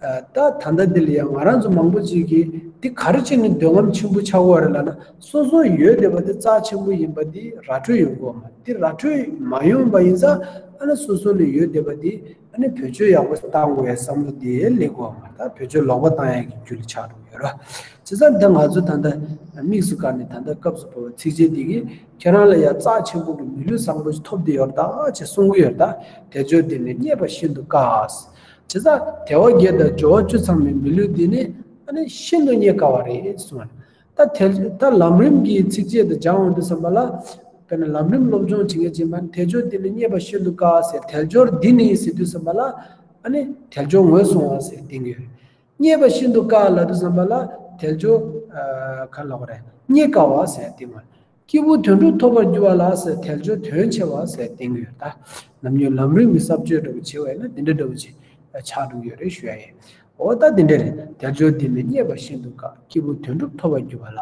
ད་ད་ལྟ་འདི་ལ་ཡང་ང་རང་ཚོ་མང་པོ་ཅིག་གིས་འདི་ག་རེ་བྱས་ནས་འདོད་རྔམ་ཆེན་པོ་ཆགས་ཀྱི་ཡོད་རེད་ལབ་ན། སོ་སོ་ཡོད་བསྡད་པ་འདི་རྩ་ཆེན་པོ་ཡིན་པ་འདི་ར་འཕྲོད་ཡོང་གི་ཡོད་མ་རེད། འདི་ར་འཕྲོད་མ་ཡོང་བ་ཡིན་ཙང་ཨ་ནི་སོ་སོ་ལ་ཡོད་བསྡད་པ་འདི་ཨ་ནི་བེད་སྤྱོད་ཡག་པོ་བཏང་དགོས་པའི་བསམ་བློ་འདི་སླེབས་ཀྱི་ཡོད་མ་རེད། ད་བེད་སྤྱོད་ལོག་པ་བཏང་ཡག་གི་རྒྱུ་ལ་ཆགས་འགྲོ་གི་ཡོད་རེད། བྱས་ཙང་འདི་ང་ཚོ་ད་ལྟ་དམིགས་སུ་བཀར་ནས་ད་ལྟ་སྐབས་སུ་བབས་པའི་ཚིགས་བཅད་འདི་གིས་ཁྱེད་རང་ལ་ཡང་རྩ་ཆེན་པོ་གི་མི་ལུས་བཟང་པོ་ཞིག་ཐོབ་བསྡད་ཡོད་རེད་ད་ཅེས་གསུང་གི་ཡོད་རེད་ད། དལ་འབྱོར་འདི་ནི་རྙེད་པ་ཤིན་ཏུ་དཀའ། བྱས་ཙང་དལ་བ་བརྒྱད་དང་འབྱོར་བ་བཅུ་ཚང་བའི་མི་ལུས་འདི་ནི་ཨ་ནི་ཤིན་ཏུ་རྙེད་དཀའ་བ་རེད་གསུངས་པ་རེད། ད་དལ་ད་ལམ་རིམ་གྱི་ཚིགས་བཅད་དུ་སྦྱང་འོང་དུས་ཙམ་པ་ལ། དཔེར་ན་ལམ་རིམ་སློབ་སྦྱོང་བྱེད་མཁན་ཅིག་ཡིན་པ་ན་དལ་འབྱོར་འདི་ནི་རྙེད་པ་ཤིན་ཏུ་དཀའ་ཟེར། དལ་འབྱོར་འདི་ནི་ཟེར་དུས་ཙམ་པ་ལ་ཨ་ནི་དལ་འབྱོར་ངོས་བཟུང་བ་ཟེར་བསྟན་གྱི་ཡོད་རེད། རྙེད་པ་ཤིན་ཏུ་དཀའ་ལབ་དུས་ཙམ་པ་ལ་དལ་འབྱོར་ཨ་ག་ལབ་དགོས་རེད། རྙེད་དཀའ་བ་ཟེར་བསྟན་པ། སྐྱེས་བུ་དོན་གྲུབ་ཐོབ་པར་འགྱུར་བ་ལ་ཟེར། དལ་འབྱོར་དོན་ཆེ་བ་ཟེར་བསྟན་གྱི་ཡོད་ད། ནམ་རྒྱུན་ལམ་རིམ་གྱི་ས་བཅད་འདྲ་པོ་བྱེད་པ་ཡིན་ན་འདི་འདྲ་འདྲ་པོ་ཅིག་ཆགས་འགྲོ་གི་ཡོད་རེད་ཞུ་ཡ་ཡིན། འོ་ད་འདི་འདྲ་རེད། དལ་འབྱོར་འདི་ནི་རྙེད་པ་ཤིན་ཏུ་དཀའ། སྐྱེས་བུ་དོན་གྲུབ་ཐོབ་པར་འགྱུར་བ་ལ།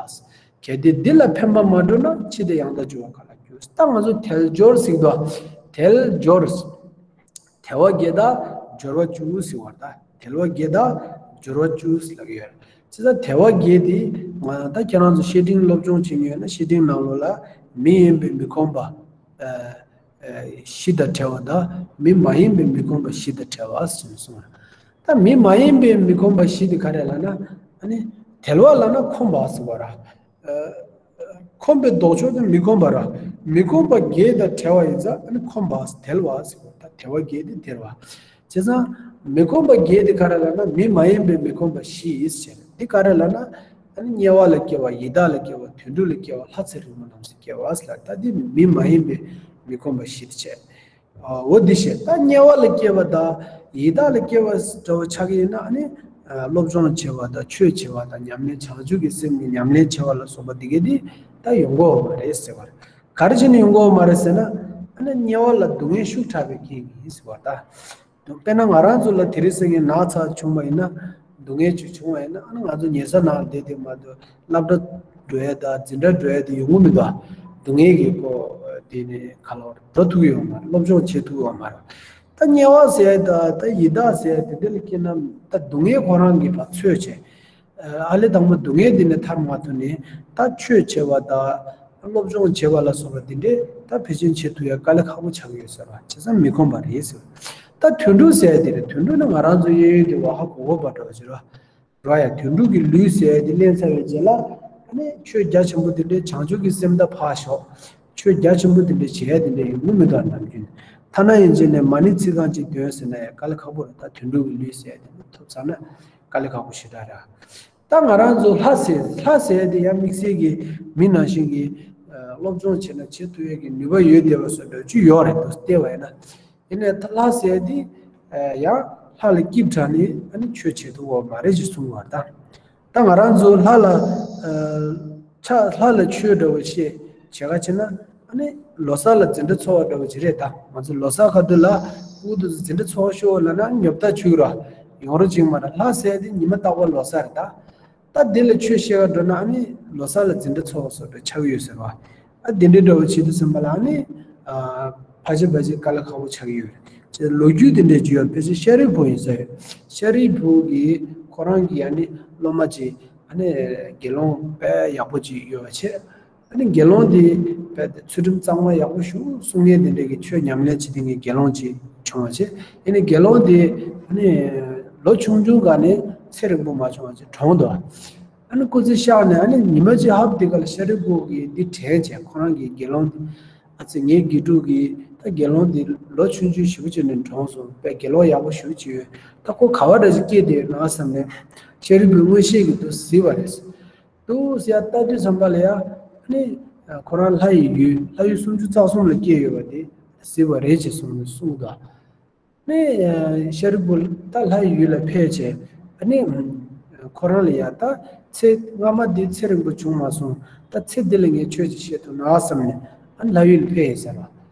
གལ་ཏེ་འདི་ལ་ཕན་པར་མ་གྲུབ་ན། ཕྱིས་ཏེ་ཡང་དག་འབྱོར་བ་ག་ལ་འགྱུར། ད་ང་ཚོ་དལ་འབྱོར་ཟེར་གྱི་འདུག་དལ་འབྱོར། དལ་བ་བརྒྱད་དང་འབྱོར་བ་བཅུ་ཟེར་བ་ད། དལ་བ་བརྒྱད་དང་འབྱོར་བ་བཅུ་ཟེར་ལབ་ཀྱི་ཡོད། བྱས་ཙང་དལ་བ་བརྒྱད་དེ་ང་ད་ཁྱེད་རང་ཚོ་བཤེས་སྤྲིང་སློབ་སྦྱོང་བྱེད་མྱོང་ཡོད་ན། བཤེས་སྤྲིང་ནང་ལོགས་ལ་མི་ཡིན་པའི་མི་ཁོམ་པ། ཨ་ཨ་བཞི་དང་བྲལ་བ་དང་། མི་མ་ཡིན་པའི་མི་ཁོམ་པ་བཞི་དང་བྲལ་བ་ཟེར་ནས་གསུངས། ད་མི་མ་ཡིན་པའི་མི་ཁོམ་པ་བཞི་དེ་ག་རེ་ལབ་ན། ཨ་ནི་དལ་བ་ལབ་ན་ཁོམ་པ་ཟེར་བ་ར། ཨ་ཁོམ་པའི་ལྡོག་ཕྱོགས་དེ་མི་ཁོམ་པ་ར། མི་ཁོམ་པ་བརྒྱད་དང་བྲལ་བ་ཡིན་ཙང་ཨ་ནི་ཁོམ་པ་དལ་བ་ཟེར་བ། ད་དལ་བ་བརྒྱད་དེ་དལ་བ། བྱས་ཙང་མི་ཁོམ་པ་བརྒྱད་དེ་ག་རེ་ལབ་ན། མི་མ་ཡིན་པའི་མི་ཁོམ་པ་བཞི་ཡིས་བྱས། འདི་ག་རེ་ལབ་ན། ཨ་ནི་དམྱལ་བ་ལ་སྐྱེ་བ། ཡི་དྭགས་ལ་སྐྱེ་བ། དུད་འགྲོ་ལ་སྐྱེ་བ། ལྷ་ཚེ་རིང་པོ་རྣམས་སུ་སྐྱེ་བ་ཟེར་ལ། ད་འདི་མི་མ་ཡིན་པའི་མི་ཁོམ་པ་བཞི་དེ་བྱས། འོ་འདི་བཤད། ད་དམྱལ་བ་ལ་སྐྱེ་བ་དང་ཡི་དྭགས་ལ་སྐྱེ་བ་འདྲ་བོ་ཆགས་ཀྱི་ཡིན་ན། ཨ་ནི་སློབ་སྦྱོང་བྱེད་པ་དང་ཆོས་བྱེད་པ་དང་ཉམས་ལེན། བྱང་ཆུབ་ཀྱི་སེམས་ཀྱི་ཉམས་ལེན་བྱེད་པ་ལ་སོགས་པ་འདི་གས་འདི་ད་ཡོང་གི་ཡོད་མ་རེད་ཟེར་བ་རེད། ག་རེ་བྱས་ནས་ཡོང་གི་ཡོད་མ་རེད་ཟེར་ན། ཨ་ནི་དམྱལ་བ་ལ་སྡུག་བསྔལ་ཤུགས་དྲག་པའི་རྐྱེན་གྱིས་ཟེར་བ་ད། དཔེར་ན་ང་རང་ཚོ་ལ་དེ་རིང་སང་ཉིན་ན་ཚ་བྱུང་བ་ཡིན་ན། སྡུག་བསྔལ་ཅིག་བྱུང་བ་ཡིན་ན། ཨ་ནི་ང་ཚོ་ཉལ་ས་ནང་བསྡད་དེ་མ་གཏོགས་སློབ་གྲྭ་འགྲོ་ཡ་དང་འཛིན་གྲྭ་འགྲོ་ཡ་དེ་ཡོང་གི་མི་འདུག་སྡུག་བསྔལ་གྱི་སྐོར་དེ་ནས་ག་ལ་བར་འགྲོ་ཐུབ་ཀྱི་ཡོད་མ་རེད། སློབ་སྦྱོང་བྱེད་ཐུབ་ཀྱི་ཡོད་མ་རེད། ད་དམྱལ་བ་ཟེར་ཡ་དང་ད་ཡི་དྭགས་ཟེར་ཡ་དེ་འདྲ་ལ་སྐྱེས་ན། ད་སྡུག་བསྔལ་ཁོ་རང་གིས་ཕར་འཚོལ་བྱས། ཨ་ལས་དང་པོ་སྡུག་བསྔལ་འདི་ནས་ཐར་མ་ཐུབ་ནས། ད་ཆོས་བྱེད་པ་དང་སློབ་སྦྱོང་བྱེད་པ་ལ་སོགས་པ་འདི་འདྲས་ད་ཕལ་ཆེར་བྱེད་ཐུབ་ཡ་དཀའ་ལས་ཁག་པོ་ཆགས་ཀྱི་ཡོད་ཟེར་བ། བྱས་ཙང་མི་ཁོམ་པ་རེད་ཟེར་བ། ད་དུད་འགྲོ་ཟེར་ཡ་དེ་རེད། དུད་འགྲོ་ནི་ང་རང་ཚོ་གཡས་གཡོན་དེ་བ་ཧ་གོ་གོ་བ་འདྲ་བ་ཅིག་རེད་བ། རེད་བ། ཡ་དུད་འགྲོ་གི་ལུས་ཟེར་ཡ་དེ་ལེན་ཚར་བའི་རྗེས་ལ། ཨ་ནི་ཆོས་རྒྱ་ཆེན་པོ་དེ་འདྲས། བྱང་ཆུབ་ཀྱི་སེམས་ད་ཕར་ཞོག་ཆོས་རྒྱ་ཆེན་པོ་དེ་འདྲས་བྱེད་ཡ་དེ་འདྲས་ཡོང་གི་མི་འདུག་ནམ་རྒྱུན། ཐ་ན་ཡིན་ཅིག་ནས་མ་ཎི་ཚིག་རྐང་གཅིག་འདོན་ཟེར་ན་ཡང་དཀའ་ལས་ཁག་པོ་རེད། ད་དུད་འགྲོ་གི་ལུས་ཟེར་ཡ་དེ་འདྲས་ཐོབ་ཚར་ན་དཀའ་ལས་ཁག་པོ་ཞེ་དྲག་རེད། ད་ང་རང་ཚོ་ལྷ་ཟེར། ལྷ་ཟེར་ཡ་དེ་ཡང་དམིགས་བསལ་གྱི་མི་ནང་བཞིན་གྱི་ཨ་སློབ་སྦྱོང་བྱས་ན་བྱེད་ཐུབ་ཡ་གི་ནུས་པ་ཡོད་བསྡད་པ་བཟོ་འདྲ་ཅིག་ཡོད་རེད་འདུག་བལྟས་པ་ཡིན་ན། ཡིན་ནའི་ད་ལྷ་ཟེར་ཡ་དེ་ཨ་ཡང་ལྷ་ལ་སྐྱིབས་དྲགས་ནས་ཨ་ནི་ཆོས་བྱེད་ཐུབ་ཡོད་མ་རེད་ཅེས་གསུངས་པ་དང་། ད་ང་རང་ཚོ་ལྷ་ལ་ཨ་ཆ་ལྷ་ལ་ཆོས་འདྲ་བོ་བཤད་བྱེད་ག་བྱེད་ན། ཨ་ནི་ལོ་གསར་ལ་འཛིན་གྲྭ་ཚོགས་པ་འདྲ་བོ་ཅིག་རེད་ད། ང་ཚོ་ལོ་གསར་ཁ་ཐུག་ལ་སྤུ་གུ་དེ་ཚོ་འཛིན་གྲྭ་ཚོགས་ཤོག་ལབ་ན་ཉོབ་ཐག་ཆོད་ཀྱི་རེད། ཡོང་རོགས་བྱེད་ཀྱི་མ་རེད། ལྷ་ཟེར་ཡ་དེ་ཉི་མ་རྟག་པར་ལོ་གསར་རེད་ད། ད་དེ་ལ་ཆོས་བཤད་ག་འགྲོ་ན་ཨ་ནི་ལོ་གསར་ལ་འཛིན་གྲྭ་ཚོགས་པ་བཟོ་འདྲ་ཆགས་ཀྱི་ཡོད་ཟེར་བ། ཨ་དེ་འདྲའི་འདྲ་བོ་བྱེད་དུས་ཙམ་པ་ལ་ཨ་ནི་ཨ་ཕལ་ཆེར་ཕལ་ཆེར་དཀའ་ལས་ཁག་པོ་ཆགས་ཀྱི་ཡོད་རེད། ཅེས་ལོ་རྒྱུས་དེ་འདྲའི་བརྗོད་ཡ་ཕལ་ཆེར་ཤཱ་རིའི་བུ་ཡིན་ས་ཡོད། ཤཱ་རིའི་བུ་གིས་ཁོ་རང་གི་ཨ་ནི་སློབ་མ་ཅིག་ཨ་ནི་དགེ་སློང་དཔེ་ཡག་པོ་ཅིག་ཡོད་པ་བྱས། ཨ་ནི་དགེ་སློང་དེ་དཔེ་ཚུལ་ཁྲིམས་གཙང་མ་ཡག་པོ་ཞིག་སྲུང་མཁན་དེ་འདྲ་གི་ཆོས་ཉམས་ལེན་བྱེད་མཁན་གྱི་དགེ་སློང་ཅིག་བྱུང་བ་བྱས། ཨ་ནི་དགེ་སློང་དེ་ཨ་ནི་ལོ་ཆུང་ཆུང་སྒང་ནས་ཚེ་རིང་པོ་མ་བྱུང་བ་བྱས་གྲོངས་འདུག་ཨ་ནི་སྐུ་ཚེ་གཤགས་ནས་ཨ་ནི་ཉི་མ་གཅིག་ཧབ་དེ་ག་ལ་ཤཱ་རིའི་བུ་གིས་འདི་དྲན་བྱས། ཁོ་རང་གི་དགེ་སློང་དེ། ཨ་ཙི་ངའི་དགེ་ཕྲུག་གིས་ད་དགེ་སློང་དེ་ལོ་ཆུང་ཆུང་ཞེ་པོ་ཅིག་ནས་གྲོངས་སོང་། དཔེ་དགེ་སློང་ཡག་པོ་ཞེ་པོ་ཅིག་ཡོད། ད་ཁོ་ག་བ་འདྲ་ཅིག་སྐྱེས་བསྡད་ཡོད་ན་བསམ་ནས་ཤཱ་རིའི་བུས་མངོན་ཤེས་ཀྱིས་འདུག་གཟིགས་པ་རེད། འདུག་ཟེར་ཡ་ལྟ་དུས་ཙམ་པ་ལ་ཡ། ཨ་ནི་ཁོ་རང་ལྷ་ཡི་ཡུལ། ལྷ་ཡུལ་སུམ་ཅུ་རྩ་གསུམ་ལ་སྐྱེས་ཡོད་པ་དེ་གཟིགས་པ་རེད་ཅེས་གསུངས་ནས་གསུངས་དང་། ནས་ཤཱ་རིའི་བུ་ད་ལྷ་ཡི་ཡུལ་ལ་ཕེབས་བྱས། ཨ་ནི་ཁོ་རང་ལ་ཡ་ད་ཚེ་སྔ་མ་འདི་ཚེ་རིང་པོ་བྱུང་མ་སོང་། ད་ཚེ་འདི་ལ་ངས་ཆོས་ཅིག་བཤད་ཐུབ་ན་བསམ་ནས་ཨ་ནི་ལྷ་ཡུལ་ལ་ཕེབས་ཡིན་ཟེར་བ།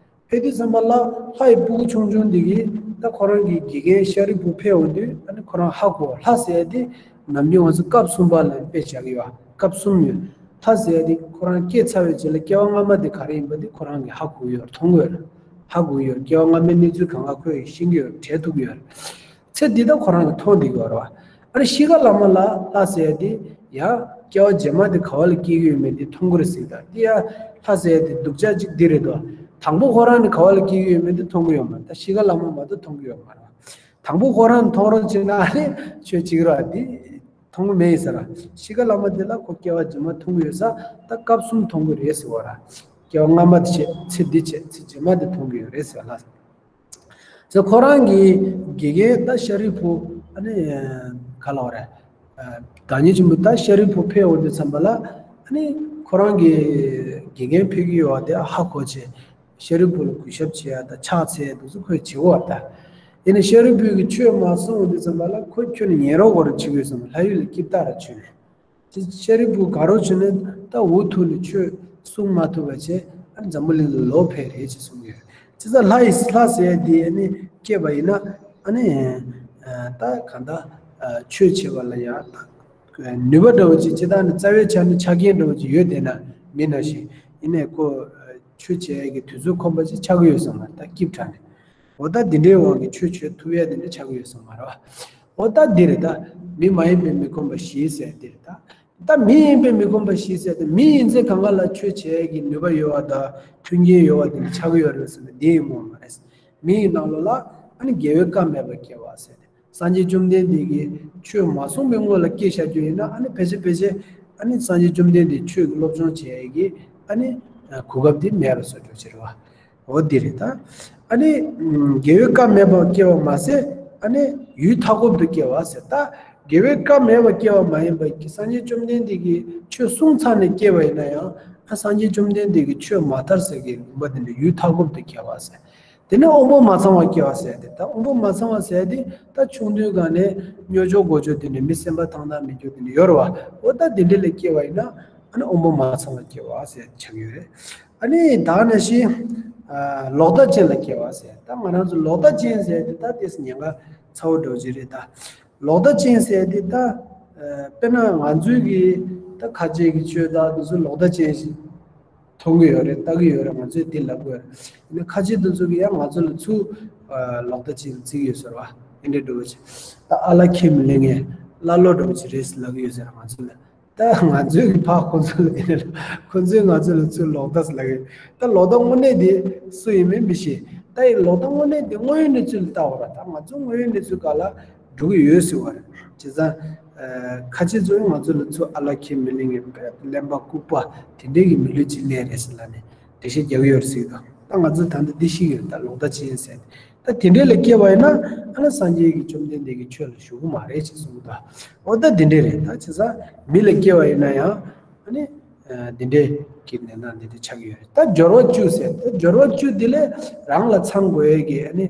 ཕེབས་དུས་ཙམ་པ་ལ་ལྷ་ཡི་སྤུ་གུ་ཆུང་ཆུང་འདི་གིས་ད་ཁོ་རང་གི་དགེ་རྒན་ཤཱ་རིའི་བུ་ཕེབས་འོང་དུས་ཨ་ནི་ཁོ་རང་ཧ་གོ། ལྷ་ཟེར་ཡ་འདི་ནམ་རྒྱུན་ང་ཚོ་སྐབས་གསུམ་པ་ལ་དཔེ་བཞག་གི་ཡོད། སྐབས་གསུམ་ཡོད། ལྷ་ཟེར་ཡ་འདི་ཁོ་རང་སྐྱེས་ཚར་བའི་རྗེས་ལ་སྐྱེ་བ་སྔ་མ་འདི་ག་རེ་ཡིན་པ་འདི་ཁོ་རང་གིས་ཧ་གོ་ཡོད། མཐོང་གི་ཡོད། ཧ་གོ་གི་ཡོད། སྐྱེ་བ་སྔ་མའི་གནས་ཚུལ་གང་ག་ཁོས་ཤེས་ཀྱི་ཡོད། དྲན་ཐུབ་ཀྱི་ཡོད། ཚེ་འདི་དག་ཁོ་རང་གིས་མཐོང་བསྡད་ཀྱི་ཡོད་རེད་བ། ཨ་ནི་གཤིས་ཀ་ལྷག་མ་ལ་ལྷ་ཟེར་ཡ་དེ་ཡང་སྐྱེ་བ་རྗེས་མ་དེ་ག་བ་ལ་སྐྱེ་གི་ཡོད་མེད་དེ་མཐོང་གི་རེད་ཟེར། ད་དེ་ཡང་ལྷ་ཟེར་ཡ་དེ་སྡུག་ཅག་ཅིག་འདི་རེད་དོ། དང་པོ་ཁོ་རང་ནི་ག་བ་ལ་སྐྱེ་གི་ཡོད་མེད་དེ་མཐོང་གི་ཡོད་མ་རེད། ད་གཤིས་ཀ་ལྷག་མ་མ་གཏོགས་མཐོང་གི་ཡོད་མ་རེད་བ། དང་པོ་ཁོ་རང་མཐོང་རོགས་བྱེད་ན་ཨ་ནི་ཆོས་གཅིག་ར་དེ་མཐོང་གི་མེད་ཡིན་ས་ར། གཤིས་ཀ་ལྷག་མ་དེ་ལ་ཁོ་སྐྱེ་བ་རྗེས་མ་མཐོང་གི་ཡོད་ས། ད་སྐབས་གསུམ་མཐོང་གི་རེད་ཟེར་བ་ར། སྐྱེ་བ་སྔ་མ་དེ་བྱས། ཚེ་འདི་བྱས། ཚེ་རྗེས་མ་དེ་མཐོང་གི་ཡོད་རེད་ཟེར་བ་ལ། ཟེར་ཁོ་རང་གི་དགེ་རྒན་ད་ཤཱ་རིའི་བུ་ཨ་ནི་ག་ལ་བ་རེད། བདག་ཉིད་ཆེན་པོ་ད་ཤཱ་རིའི་བུ་ཕེབས་འོང་དུས་ཙམ་པ་ལ་ཨ་ནི་ཁོ་རང་གི་དགེ་རྒན་ཕེབས་ཀྱི་ཡོད་པ་དེ་ཧ་གོ་བྱས། ཤཱ་རིའི་བུ་ལ་གུས་ཞབས་བྱེད་ཡ་ད་ཕྱག་འཚལ་འདུག་ཚོ་ཁོས་བྱེད་འོ་ད། ཡིན་ནའི་ཤཱ་རིའི་བུས་ཀྱི་ཆོས་མ་གསུངས་འོང་དུས་ཙམ་པ་ལ་ཁོས་ཁྱོད་ནི་ཉན་རོགས་གོ་ར་བྱེད་དགོས་སམ། ལྷ་ཡུལ་ལ་སྐྱིད་ཐག་ར་ཆོད་ནས། དེ་ཤཱ་རིའི་བུ་དགའ་རོགས་བྱས་ནས་ད་འུ་ཐུག་ནས་ཆོས་གསུང་མ་ཐུབ་པ་བྱས། ཨ་ནི་འཛམ་བུ་གླིང་ལ་ལོག་ཕེབས་རེད་ཅེས་གསུང་གི་ཡོད། ཅི་ཙམ་ལྷ་ཡི་ལྷ་ཟེར་ཡ་དེ་ཨ་ནི་སྐྱེས་པ་ཡིན་ན་ཨ་ནི་ད་གང་ལྟར་ཆོས་བྱེད་པ་ལ་ཡང་ད་ནུས་པ་འདྲ་བོ་ཅིག་ཇི་ལྟར་ནི་རྩ་བའི་ཆ་ནས་ཆ་རྐྱེན་འདྲ་བོ་ཅིག་ཡོད་བསྡད་ན་མིན་ན་ཞིག་ཡིན་ནའི་ཁོ་ཆོས་བྱེད་ཡ་གི་དུས་ཚོད་ཁོམ་པ་ཅིག་ཆགས་ཀྱི་ཡོད་ས་མ་རེད། ད་སྐྱིད་དྲགས་ནས། འོ་ད་འདི་འདྲའི་དབང་གིས་ཆོས་བྱེད་ཐུབ་ཡ་དེ་འདྲ་ཆགས་ཀྱི་ཡོད་ས་མ་རེད་བ། འོ་ད་འདི་རེད་ད། མི་མ་ཡིན་པའི་མི་ཁོམ་པ་བཞི་ཟེར་འདི་རེད་ད། ད་མི་ཡིན་པའི་མི་ཁོམ་པ་བཞི་ཟེར་ད་མི་ཡིན་ཚེ་གང་ག་ལ་ཆོས་བྱེད་ཀྱི་ནུས་པ་ཡོད་བ་དང་མཐུན་རྐྱེན་ཡོད་བ་དེ་འདྲ་ཆགས་ཀྱི་ཡོད་རེད་ཟེར་ན་འདི་ཡིན་དགོས་མ་རེད། མི་ཡི་ནང་ལོགས་ལ་ཨ་ནི་དགེ་བའི་བཀའ་མེད་པར་སྐྱེ་བ་ཟེར་ཏེ། སངས་རྒྱས་བཅོམ་ལྡན་འདས་ཀྱིས་ཆོས་མ་གསུངས་པའི་སྔོན་ལ་སྐྱེས་བཞག་རྒྱུ་ཡིན་ན་ཨ་ནི་ཕལ་ཆེར་ཕལ་ཆེར་ཨ་ནི་སངས་རྒྱས་བཅོམ་ལྡན་འདས་ཆོས་ཀྱི་སློབ་སྦྱོང་བྱེད་ཡས་ཀྱི་ཨ་ནི་གོ་སྐབས་དེ་མེད་པ་བཟོ་འགྲོ་ཕྱིར་བ། འོ་འདི་རེད་ད། ཨ་ནི་དགེ་བའི་བཀའ་མེད་པར་སྐྱེ་བ་མ་ཟད་ཨ་ནི་ཡུལ་མཐའ་འཁོབ་ཏུ་སྐྱེ་བ་ཟེར་ད། དགེ་བའི་བཀའ་མེད་པར་སྐྱེ་བ་མ་ཡིན་པ་སངས་རྒྱས་བཅོམ་ལྡན་འདས་ཀྱིས་ཆོས་གསུངས་ཚར་ནས་སྐྱེ་བ་ཡིན་ན་ཡང་ཨ་སངས་རྒྱས་བཅོམ་ལྡན་འདས་ཀྱིས་ཆོས་མ་ཐར་ཟེར་གྱི་ལུང་པ་དེ་འདྲ་ཡུལ་མཐའ་འཁོབ་ཏུ་སྐྱེ་བ་ཟེར། དེ་ནས་དབང་པོ་མ་ཚང་བ་སྐྱེ་བ་ཟེར་ཏེ། ད་དབང་པོ་མ་ཚང་བ་ཟེར་ཏེ་ད་ཆུང་དུས་སྒང་ནས་སྨྱོ་ཆོག་གོ་ཆོག་དེ་འདྲ་མི་སེམས་པ་ཐང་ཐང་མི་འགྱུར་དེ་འདྲ་ཡོད་རེད་བ། འོ་ད་དེ་འདྲ་ལ་སྐྱེ་བ་ཡིན་ན་ཨ་ནི་དབང་པོ་མ་ཚང་བ་སྐྱེ་བ་ཟེར་ཆགས་ཡོད་རེད། ཨ་ནི་ད་ནང་བཞིན་ལོག་ལྟ་ཅན་ལ་སྐྱེ་བ་ཟེར། ད་ང་རང་ཚོ་ལོག་ལྟ་ཅན་ཟེར་ཏེ་ད་དེ་ཉེན་ཁ་ཚ་བོ་འདྲ་བོ་ཅིག་རེད་ད། ལོག་ལྟ་ཅན་ཟེར་ཏེ་ད། དཔེར་ན་ང་ཚོའི་གི་ད་ཁ་ཆེ་གི་ཆོས་ད་དེ་ཚོ་ལོག་ལྟ་ཅན་ཞིག་མཐོང་གི་ཡོད་རེད། ལྟ་གི་ཡོད་རེད། ང་ཚོས་དེ་ལབ་དགོས་རེད། ཡིན་ན་ཁ་ཆེ་དེ་ཚོ་གི་ཡང་ང་ཚོ་ལ་ཚུར་ལོག་ལྟ་ཅན་བརྩི་གི་ཡོད་ཟེར་བ། དེ་འདྲ་འདྲ་བོ་ཅིག་ད་ཨ་ལ་ཁས་མི་ལེན་མཁན་ཀླ་ཀློ་འདྲ་བོ་ཅིག་རེད་ཟེར་ལབ་གི་ཡོད་ཟེར། ང་ཚོ་ལ་ད་ང་ཚོའི་གི་ཕ་ཁོ་ཚོ་ལ་དེ་འདྲ་ལབ། ཁོ་ཚོས་ང་ཚོ་ལ་ཚུར་ལོག་ལྟ་ཟེར་ལབ་གི་ཡོད། ད་ལོག་ལྟ་དངོས་གནས་དེ་སུ་ཡིན་མིན་མི་ཤེས། ད་ཡི་ལོག་ལྟ་དངོས་གནས་དེ་དངོས་ཡོད་གནས་ཚུལ་ལ་ལྟ་བ་ར། ད་ང་ཚོ་དངོས་ཡོད་གནས་ཚུལ་ག་ལ་འགྲོ་གི་ཡོད་ཟེར་བ་རེད། བྱས་ཙང་། ཁ་ཆེ་ཚོས་ང་ཚོ་ལ་ཚུར་ཨ་ལ་ཁས་མི་ལེན་མཁན་དཔེ་གླེན་པ་ལྐུགས་པ་དེ་འདྲའི་གི་མི་ལུས་ཅིག་གནས་རེད་ཟེར་ལབ་ནས་འགྲེལ་བཤད་རྒྱག་གི་ཡོད་རེད་ཟེར་གི་འདུག་ད་ང་ཚོ་ད་ལྟ་འདི་ཤེས་ཀྱི་ཡོད། ད་ལོག་ལྟ་ཅན་ཟེར་ནས་ད་དེ་འདྲའི་ལ་སྐྱེ་བ་ཡིན་ན་ཨ་ན་སངས་རྒྱས་ཀྱི་བཅོམ་ལྡན་འདས་ཀྱི་ཆོས་ལ་ཞུགས་གི་མ་རེད་ཅེས་གསུངས་གི་འདུག་འོ་ད་དེ་འདྲའི་རེད། ད་བྱས་ཙང་མི་ལ་སྐྱེ་བ་ཡིན་ན་ཡང་ཨ་ནི། འདི་འདྲའི་གི་གནས་སྟངས་འདི་འདྲ་ཆགས་ཀྱི་ཡོད་རེད། ད་སྦྱོར་བ་བཅུ་ཟེར། ད་སྦྱོར་བ་བཅུ་འདི་ལས་རང་ལ་ཚང་དགོས་ཡས་ཀྱི་ཨ་ནི་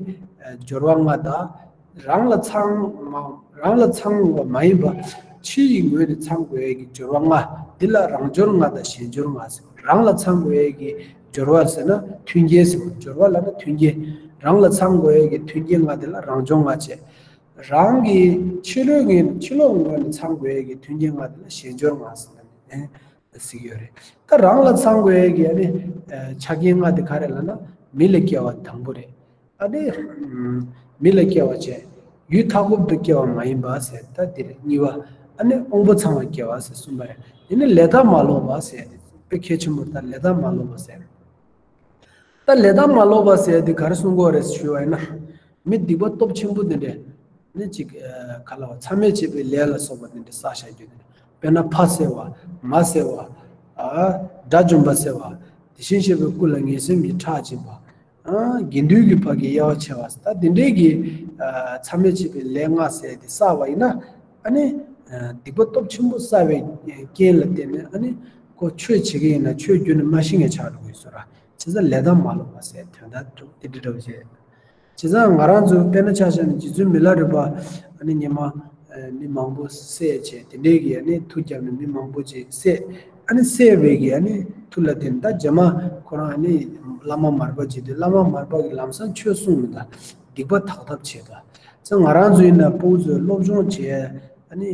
སྦྱོར་བ་ལྔ་དང་། རང་ལ་ཚང་མ་རང་ལ་ཚང་བ་མ་ཡིན་པ་ཕྱི་ཡི་ངོས་ནས་ཚང་དགོས་ཡས་ཀྱི་སྦྱོར་བ་ལྔ། འདི་ལ་རང་སྦྱོར་ལྔ་དང་གཞན་སྦྱོར་ལྔ་ཟེར། རང་ལ་ཚང་དགོས་ཡས་ཀྱི་སྦྱོར་བ་ཟེར་ན་མཐུན་རྐྱེན་ཟེར་བ། སྦྱོར་བ་ལབ་ན་མཐུན་རྐྱེན། རང་ལ་ཚང་དགོས་ཡས་ཀྱི་མཐུན་རྐྱེན་ལྔ་དེ་ལ་རང་སྦྱོར་ལྔ་བྱས། རང་གི་ཕྱི་ལོགས་ངོས་ནས་ཕྱི་ལོགས་ངོས་ནས་ཚང་དགོས་ཡས་ཀྱི་མཐུན་རྐྱེན་ལྔ་དེ་ལ་གཞན་སྦྱོར་ལྔ་ཟེར་ནས། ཟེར་གྱི་ཡོད་རེད། ད་རང་ལ་ཚང་དགོས་ཡས་ཀྱི་ཨ་ནི་ཆ་རྐྱེན་ལྔ་དེ་ག་རེ་ལབ་ན་མི་ལ་སྐྱེ་བ་དང་པོ་རེད། ཨ་ནི་མི་ལ་སྐྱེ་བ་བྱས། ཡུལ་མཐའ་འཁོབ་ཏུ་སྐྱེ་བ་མ་ཡིན་པ་ཟེར། ད་འདི་རེད་གཉིས་པ། ཨ་ནི་དབང་པོ་ཚང་བ་སྐྱེ་བ་ཟེར་གསུམ་པ་རེད། དེ་ནི་ལས་དང་མ་ལོག་པ་ཟེར་དེ་དཔེ་གལ་ཆེན་པོ། ད་ལས་དང་མ་ལོག་པ་ཟེར། ད་ལས་དང་མ་ལོག་པ་ཟེར་དེ་ག་རེ་གསུང་གི་ཡོད་རེད་ཞུས་པ་ཡིན་ན། མི་སྡིག་པ་སྟོབས་ཆེན་པོ་དེ་འདྲས། ནི་ཅིག་ག་ལ་བ་མཚམས་མེད་བྱས་པའི་ལས་ལ་སོགས་པ་དེ་འདྲས་བསགས་བཞག་རྒྱུ་དེ་འདྲས། དཔེར་ན་ཕ་བསད་པ། མ་བསད་པ། དགྲ་བཅོམ་པ་བསད་པ། དེ་བཞིན་གཤེགས་པའི་སྐུ་ལ་ངན་སེམས་ཀྱི་ཁྲག་འབྱིན་པ། དགེ་འདུན་གྱི་བར་གྱི་དབྱེ་བ་ཕྱེ་བ། ད་དེ་འདྲས་ཀྱི་མཚམས་མེད་བྱས་པའི་ལས་ལྔ་ཟེར་དེ་བསགས་པ་ཡིན་ན། ཨ་ནི། སྡིག་པ་སྟོབས་ཆེན་པོ་བསགས་པའི་རྐྱེན་ལ་བརྟེན་ནས་ཨ་ནི། ཁོ་ཆོས་བྱེད་ཀྱི་ཡིན་ན་ཆོས་བརྒྱུད་ནས་མ་ཤེས་མཁན་ཆགས་འགྲོ་གི་ཡོད་ཟེར་ར། བྱས་ཙང་ལས་དང་མ་ལོག་པ་ཟེར་དོན་དག་འདུག་དེ་འདྲ་འདྲ་བོ་བྱས། བྱས་ཙང་ང་རང་ཚོ་དཔེར་ན་ཆ་བཞག་ན་རྗེ་བཙུན་མི་ལ་རས་པ་ཨ་ནི་སྔོན་མ་མི་མང་པོ་བསད་བྱས་དེ་འདྲའི་གི་ཨ་ནི་མཐུ་བརྒྱབ་ནས་མི་མང་པོ་ཅིག་བསད། ཨ་ནི་བསད་པའི་གི་ཨ་ནི་མཐུ་ལ་བརྟེན་ད་རྗེས་མ་ཁོ་རང་ཨ་ནི་བླ་མ་མར་པ་བྱེད་དུས་བླ་མ་མར་པ་གི་ལམ་སང་ཆོས་གསུངས་མི་འདུག་སྡིག་པ་དག་ཐབས་བྱེད་དོ། བྱས་ཙང་ང་རང་ཚོ་ཡིན་ན་ཕྲུ་གུ་ཚོས་སློབ་སྦྱོང་བྱེད་ཨ་ནི།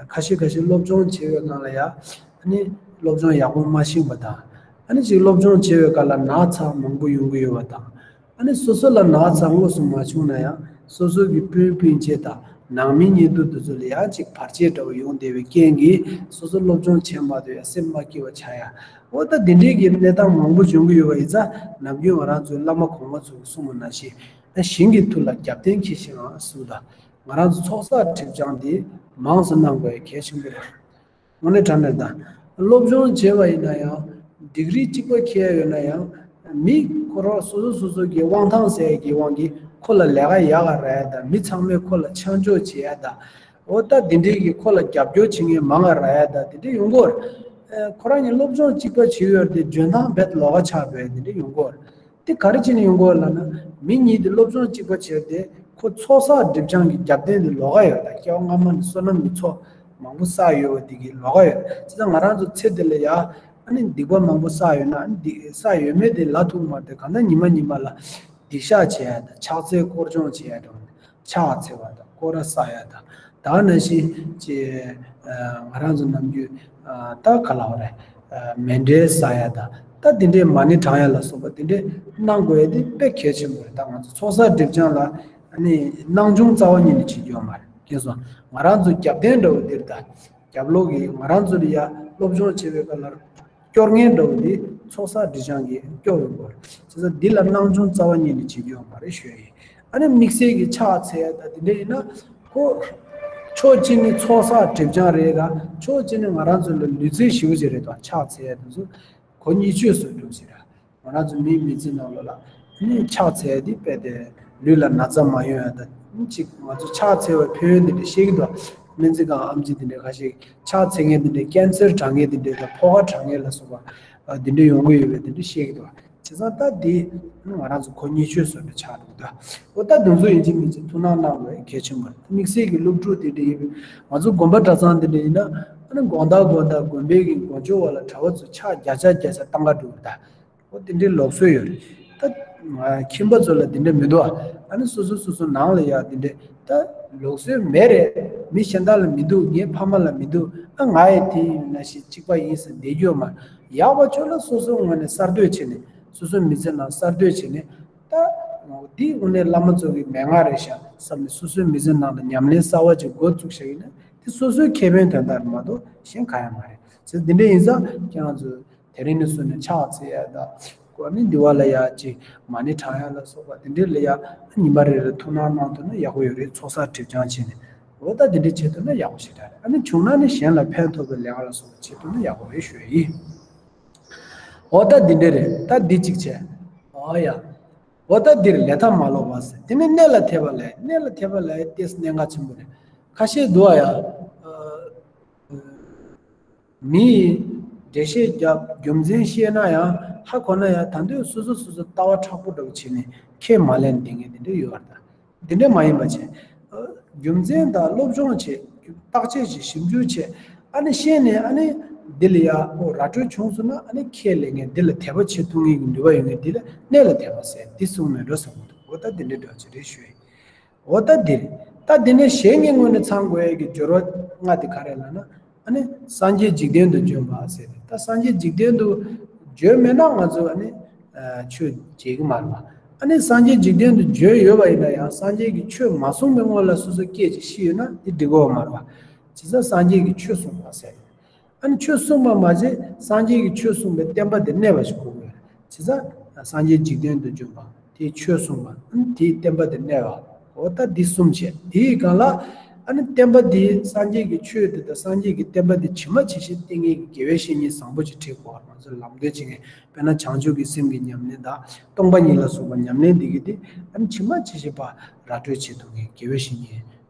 ཁ་ཤས་ཁ་ཤས་སློབ་སྦྱོང་བྱེད་པའི་སྒང་ལ་ཡ། ཨ་ནི། སློབ་སྦྱོང་ཡག་པོ་མ་ཤེས་པ་དང་། ཨ་ནི་ཅིག་སློབ་སྦྱོང་བྱེད་པའི་སྐབས་ལ་ན་ཚ་མང་པོ་ཡོང་གི་ཡོད་པ་དང་ ཨ་ནི་སོ་སོ་ལ་ན་ཚ་དངོས་སུ་མ་བྱུང་ན་ཡང་སོ་སོ་གི་སྤུན་སྤུན་མཆེད་དང་ནང་མི་གཉེན་འདུན་དེ་ཚོ་ལ་ཡང་ཅིག་བར་ཆད་འདྲ་བོ་ཡོང་བསྡད་པའི་རྐྱེན་གྱིས་སོ་སོ་སློབ་སྦྱོང་བྱེད་མ་ཐུབ་ཡ་སེམས་མ་སྐྱིད་པ་ཆགས་ཡ། འོ་ད་འདི་འདྲའི་གི་གནས་སྟངས་མང་པོ་འབྱུང་གི་ཡོད་པ་ཡིན་ཙང་ནམ་རྒྱུན་ང་རང་ཚོའི་བླ་མ་གོང་མ་ཚོ་གིས་གསུངས་པ་ནང་བཞིན་ད་ཞིང་གི་མཐུ་ལ་རྒྱབ་རྟེན་གྱིས་ཤིག་ཨང་གསུངས། ད་ང་རང་ཚོ་ཚོགས་བསགས་སྒྲིབ་སྦྱང་འདི་མང་ཙམ་གནང་དགོས་ཡ་གལ་ཆེན་པོ་རེད། དངོས་གནས་དྲང་གནས་ད། སློབ་སྦྱོང་བྱས་པ་ཡིན་ན་ཡང་། ཌིག་རི་གཅིག་པ་ཁྱེར་ཡོད་ན་ཡང་། མི་ཁོ་རང་སོ་སོ་སོ་སོ་གི་དབང་ཐང་ཟེར་གྱི་དབང་གིས་ཁོ་ལ་ལས་ཀ་ཡག་ག་རག་ཡ་ད། མི་ཚང་མས་ཁོ་ལ་ཆ་འཇོག་བྱེད་ཡ་ད། འོ་ད་དེ་འདྲའི་གི་ཁོ་ལ་རྒྱབ་སྐྱོར་བྱེད་མཁན་མང་ག་རག་ཡ་ད་དེ་འདྲ་ཡོང་གི་ཡོད་རེད། ཁོ་རང་གཉིས་སློབ་སྦྱོང་གཅིག་པ་བྱས་ཡོད་རེད་དེ་འཇོན་ཐང་རྦད་ལོགས་ཀ་ཆགས་པ་དེ་འདྲ་ཡོང་གི་ཡོད་རེད། དེ་ག་རེ་བྱས་ནས་ཡོང་གི་ཡོད་ལབ་ན། མི་གཉིས་དེ་སློབ་སྦྱོང་གཅིག་པ་བྱས་ཏེ་ཁོ་ཚོགས་བསགས་སྒྲིབ་སྦྱང་གི་རྒྱབ་རྟེན་དེ་ལོགས་ཀ་ཡོད་ད། སྐྱེ་བ་སྔ་མ་ནས་བསོད་ནམས་ཀྱི་ཚོགས་མང་པོ་བསགས་ཡོད་པ་དེ་གི་ལོགས་ཀ་ཡོད། བྱས་ཙང་ང་རང་ཚོ་ཚེ་འདི་ལ་ཡ་ཨ་ནི་སྡིག་པ་མང་པོ་བསགས་ཡོད་ན་ཨ་ནི་སྡིག་བསགས་ཡོད་མེད་དེ་ལ་ཐུག་མ་རེད་དེ། གང་ལྟར་ཉི་མ་ཉི་མ་ལ་སྡིག་བཤགས་བྱེད་ཡ་ད། ཕྱག་འཚལ་སྐོར་སྦྱོང་བྱེད་ཡ་འགྲོ། ཕྱག་འཚལ་བ་དང་སྐོར་ར་བསགས་ཡ་དང་། ད་ག་ནང་བཞིན་ཅིག་ང་རང་ཚོ་ནམ་རྒྱུན་ད་ག་ལབ་རེད། མཎྜལ་བསགས་ཡ་དང་ད་དེ་འདྲའི་མ་ཎི་བགྲང་ཡ་ལ་སོགས་པ་དེ་འདྲའི་གནང་དགོས་ཡ་དེ་དཔེ་གལ་ཆེན་པོ་རེད། ད་ང་ཚོ་ཚོགས་བསགས་སྒྲིབ་སྦྱང་ལ་ཨ་ནི་སྣང་ཆུང་རྩ་བ་ཉིད་ནས་བྱེད་རྒྱུ་ཡོད་མ་རེད། མཁྱེན་སོང་། ང་རང་ཚོ་རྒྱབ་རྟེན་འདྲ་བོ་འདིར་ད། རྒྱབ་ལོགས་ཀྱི་ང་རང་ཚོ་ལ་ཡ་སློབ་སྦྱོང་བྱེད་པའི་སྐབས་ལ་སྐྱོར་མཁན་འདྲ་བོ་འདི་ཚོགས་བསགས་སྒྲིབ་སྦྱང་གིས་སྐྱོར་ཡོང་དགོས་རེད། བྱས་ཙང་འདི་ལ་སྣང་ཆུང་རྩ་བ་ཉིད་ནས་བྱེད་རྒྱུ་ཡོད་མ་རེད་ཞུ་ཡ་ཡིན། ཨ་ནི་དམིགས་བསལ་གྱི་ཕྱག་འཚལ་ཡ་ད་དེ་འདྲ་ཡིན་ན་ཁོ་ཕྱོགས་གཅིག་ནས་ཚོགས་བསགས་སྒྲིབ་སྦྱང་རེད་ལ་ཕྱོགས་གཅིག་ནས་ང་རང་ཚོ་ལ་ལུས་རྩལ་ཞེ་པོ་ཅིག་རེད་དོ། ཕྱག་འཚལ་ཡ་དེ་ཚོ་གོ་གཉིས་ཆོད་སུ་འགྲོ་ཞིག་ར། ང་རང་ཚོ་མིའི་མི་ཚེ་ནང་ལོགས་ལ་ནི་ཕྱག་འཚལ་ཡ་དེ་དཔེ་དེ་ལུས་ལ་ན་ཚ་མ་ཡོང་ཡ་ད། ཅིག་ང་ཚོ་ཕྱག་འཚལ་བའི་ཕན་ཡོན་དེ་འདྲ་བཤད་ཀྱི་འདུག་སྨན་རྩིས་ཁང་ཨེམ་ཆི་དེ་འདྲ་ཁ་ཤས་ཕྱག་འཚལ་མཁན་དེ་འདྲ་ཀན་སར་དྲག་མཁན་དེ་འདྲ་དང་ཕོ་ཁ་དྲག་མཁན་ལ་སོགས་པ་དེ་འདྲ་ཡོང་གི་ཡོད་པའི་དེ་འདྲ་བཤད་ཀྱི་འདུག་བྱས་ཙང་ད་དེ་ང་རང་ཚོ་གོ་གཉིས་ཆོད་སོང་ནས་ཆགས་འདུག་ད་འོ་ད་དེ་ཚོ་ཡིན་གཅིག་མིན་གཅིག་ཐུགས་སྣང་གནང་དགོས་གལ་ཆེན་པོ་རེད། དམིགས་བསལ་གྱི་སློབ་ཕྲུག་དེ་འདྲ་ཡིན་པས་ང་ཚོ་དགོན་པ་གྲྭ་ཚང་དེ་འདྲ་ཡིན་ན་ཨ་ནི་དགོང་དག་དགོང་དག་དགོན་པའི་གི་དགོང་ཆོག་བར་ལ་གྲྭ་བ་ཚོ་ཕྱག་བརྒྱ་ཆ་བརྒྱ་ཆ་བཏང་ག་འགྲོ་གི་ད། འོ་དེ་འདྲའི་ལུགས་སྲོལ་ཡོད་རེད། ད་ང་ཁྱིམ་པ་ཚོ་ལ་དེ་འདྲ་མི་འདུག་ཨ་ནི་སོ་སོ་སོ་སོ་ནང་ལ་ཡ་དེ་འདྲ་ད་ལུགས་སྲོལ་མེད་རེད། མི་གཞན་དག་ལ་མི་འདུག་ངའི་ཕ་མ་ལ་མི་འདུག་ཨ་ང་ཡི་དེ་ཡིན་ན་ཞིག་གཅིག་པ་ཡིན་ཟེར་བསྡད་རྒྱུ་ཡོད་མ་རེད། ཡག་པ་ཆོག་ལ་སོ་སོའི་ངོས་ནས་གསར་གཏོད་བྱས་ནས་སོ་སོའི་མི་ཚེ་ནང་གསར་གཏོད་བྱས་ནས་ད་འདི་དངོས་གནས་བླ་མ་ཚོ་གི་མན་ངག་རེད་ཤག་བསམ་ནས་སོ་སོའི་མི་ཚེ་ནང་ལ་ཉམས་ལེན་གསར་བ་ཅིག་འགོ་བཙུགས་བཞག་ཡིན་ན་དེ་སོ་སོའི་ཁེ་ཕན་དོན་དག་རེད་མ་གཏོགས་གཞན་གང་ཡང་མ་རེད། ཚེ་འདི་འདྲ་ཡིན་ཙང་ཁྱེད་རང་ཚོ་དེ་རིང་ནས་བཟུང་ནས་ཕྱག་འཚལ་ཡ་དང་། ཨ་ནི་འདི་བ་ལ་ཡ་ཅིག་མ་ཎི་བགྲང་ཡ་ལ་སོགས་པ་དེ་འདྲ་ལ་ཡ་ཉི་མ་རེ་རེ་ཐུགས་སྣང་གནང་ཐུབ་ན་ཡག་པོ་ཡོད་རེད། ཚོགས་བསགས་སྒྲིབ་སྦྱང་བྱས་ནས་འོ་ད་དེ་འདྲ་བྱེད་ཐུབ་ན་ཡག་པོ་ཞིག་རེད། ཨ་ནི་བྱུང་ན་ནི་གཞན་ལ་ཕན་ཐོགས་པའི་ལས་ཀ་ལ་སོགས་པ་བྱེད་ཐུབ་ན་ཡག་པོ་རེད་ཞུ་ཡ་ཡིན། འོ་ད་འདི་འདྲ་རེད། ད་འདི་གཅིག་བྱས། འོ་ཡ། འོ་ད་འདིར་ལས་མཐའ་མ་ལོག་པ་ཟེར། དེ་ནས་གནད་ལ་འཐེབས་པ་ལས་གནད་ལ་འཐེབས་པ་ལས་ཏེས་གནད་འགག་ཆེན་པོ་རེད། ཁ་ཤས་འདུག་ཨ་ཡ། མི་ཡིས་འགྲེལ་བཤད་རྒྱབ་རྒྱུ་མཚན་བཤད་ན་ཡང་ཧ་གོ་ན་ཡང་ད་དུང་སོ་སོ་སོ་སོ་ལྟ་བ་མཁྲེགས་པོ་འདྲ་བོ་བྱས་ནས་ཁས་མ་ལེན་བསྡད་མཁན་དེ་འདྲ་ཡོད་པ་དང་། དེ་འདྲ་མ་ཡིན་པ་བྱས། རྒྱུ་མཚན་དང་སློབ་སྦྱོང་བྱས། བརྟག་དཔྱད་བྱས་ཞིབ་འཇུག་བྱས། ཨ་ནི་ཤེས་ནས་ཨ་ནི་འདི་ལ་ཡ་ཨོ་ར་སྤྲོད་བྱུང་སོང་ན་ཨ་ནི་ཁས་ལེན་མཁན་འདི་ལ་དད་པ་བྱེད་ཐུབ་མཁན་གྱི་ནུས་པ་ཡོད་མཁན་འདི་ལ་གནད་ལ་དད་པ་ཟེར་འདི་གསུངས་མེད་འགྲོ་བསམ་གྱི་འདུག་འོ་ད་འདི་འདྲ་འདྲ་བོ་ཅིག་རེད་ཞུ་ཡིན། འོ་ད་འདིར། ད་འདི་ནས་གཞན་གྱི་ངོས་ནས་ཚང་དགོས་ཡས་ཀྱི་སྦྱོར་བ་ལྔ་དེ་ག་རེ་ལབ་ན། ཨ་ནི་སངས་རྒྱས་འཇིག་རྟེན་དུ་བྱོན་པ་ཟེར་ཏེ། ད་སངས་རྒྱས་འཇིག་རྟེན་དུ་བྱོན་མེད་ན་ང་ཚོ་ཨ་ནི་ཆོས་བྱེད་ཀྱི་མ་རེད་པ། ཨ་ནི་སངས་རྒྱས་འཇིག་རྟེན་དུ་བྱོན་ཡོད་པ་ཡིན་ན་ཡང་སངས་རྒྱས་ཀྱི་ཆོས་མ་གསུངས་པའི་སྔོན་ལ་སོ་སོ་སྐད་ཅིག་ཤི་ཡོད་ན་དེ་འགྲིག་གི་ཡོད་མ་རེད་པ། བྱས་ཙང་སངས་རྒྱས་ཀྱི་ཆོས་གསུངས་པ་ཟེར། ཨ་ནི་ཆོས་གསུངས་པ་མ་ཟད་སངས་རྒྱས་ཀྱི་ཆོས་གསུངས་པའི་བསྟན་པ་དེ་གནས་པ་ཞིག་དགོས་ཀྱི་ཡོད་རེད། བྱས་ཙང་སངས་རྒྱས་འཇིག་རྟེན་དུ་བྱོན་པ་དེས་ཆོས་གསུངས་པ་ཨ་ནི་དེའི་བསྟན་པ་དེ་གནས་པ། འོ་ད་འདི་གསུམ་བྱས་དེའི་སྒང་ལ་ཨ་ནི་བསྟན་པ་འདི་སངས་རྒྱས་ཀྱི་ཆོས་དེ་དང་སངས་རྒྱས་ཀྱི་བསྟན་པ་འདི་ཇི་མ་ཇི་བཞིན་བསྟེན་མཁན་གྱི་དགེ་བའི་བཤེས་གཉེན་བཟང་པོ་ཅིག་ཁྲིད་དགོས་པ། ང་ཚོས་ལམ་སྟོན་བྱེད་མཁན་དཔེར་ན་བྱང་ཆུབ་ཀྱི་སེམས་ཀྱི་ཉམས་ལེན་དང་སྟོང་པ་ཉིད་ལ་སོགས་པ་ཉམས་ལེན་འདི་གི་དེ་ཨ་ནི་ཇི་མ་ཇི་བཞིན་པ་ར་སྤྲོད་བྱེད་ཐུབ་མཁན་དགེ་བའི་བཤེས་གཉེན་